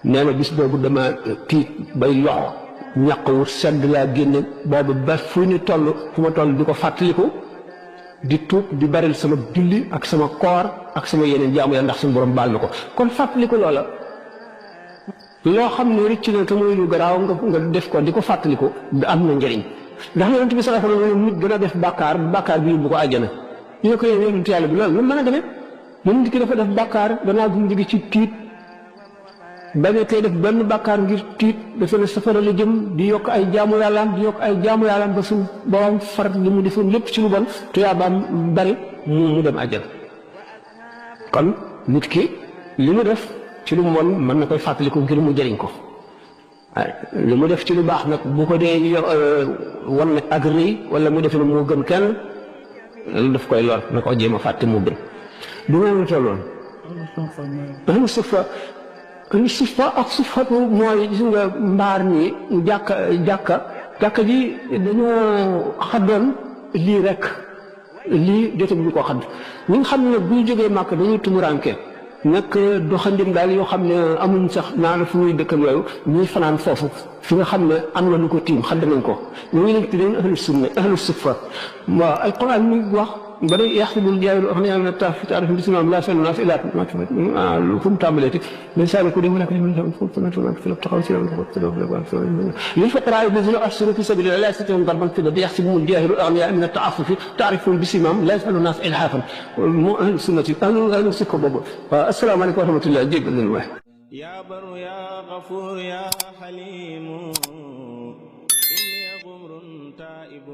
nee na bis boobu dama tiit bay loxo ñaq wu sedd laa génne boobu ba fu ma toll di ko fàttaliku di tuub di baril sama julli ak sama koor ak sama yeneen jaamu yàlla ndax suñu borom baal na ko kon fàttaliku loola loo xam ne rëcc na te muy lu garaaw nga def ko di ko fàttaliku am na njëriñ ndax yonent bi sallallahu alayhi wasallam nit dana def bàkkaar bi yóbbu ko àjjana ñu ne ko yéen yonent yàlla bi loolu lu mën a demee nit ki dafa def bàkkaar danaa bu mu jóge ci tiit bañ a tey def benn bàkkaar ngir tiit dafa ne safara la jëm di yokk ay jaamu yàllaam ba suñ borom far li mu defoon lépp ci lu bon tuyaabaam bari mu dem àjjana kon nit ki li mu def ci lu mu bon mën na koy fàttaliku ngir mu jëriñ ko li mu def ci lu baax nag bu ko dee wan ne ak rëy wala mu def ne moo gën kenn lu daf koy lor na ko jéem a fàtte moo gën du ngeen la tolloon ahlu sufa ak sufatu mooy gis nga mbaar mi jàkka ji dañoo xaddoon lii rek lii jotaguñu ko xadd ñi nga xam ne bu ñu jógee màkk dañuy tumuranke nekk doxandim daal yoo xam ne amuñ sax naan fu ñuy dëkkam yooyu ñuy fanaan foofu fi nga xam ne am na lu ko tiim xadd nañ ko ñu ngi leen tuddee ahlu sunna ahlu sufa waaw alquran mi wax ba day yaxsibul jaahilu aghniyaa mina ta'arrufihim bi-siimaahum laa yas'aluuna naasa ilhaafan fu mu tàmbaleeti lisaanu ko déglu nag للفقراء الذين أحسنوا في سبيل الله لا يستطيعون ضربا في الأرض يحسبهم الجاهل الأغنياء من التعفف تعرفهم بسيماهم لا يسألون الناس إلحافا أهل السنة أهل السكة بابا السلام عليكم ورحمة الله جيب الله يا بر يا غفور يا حليم إني غمر تائب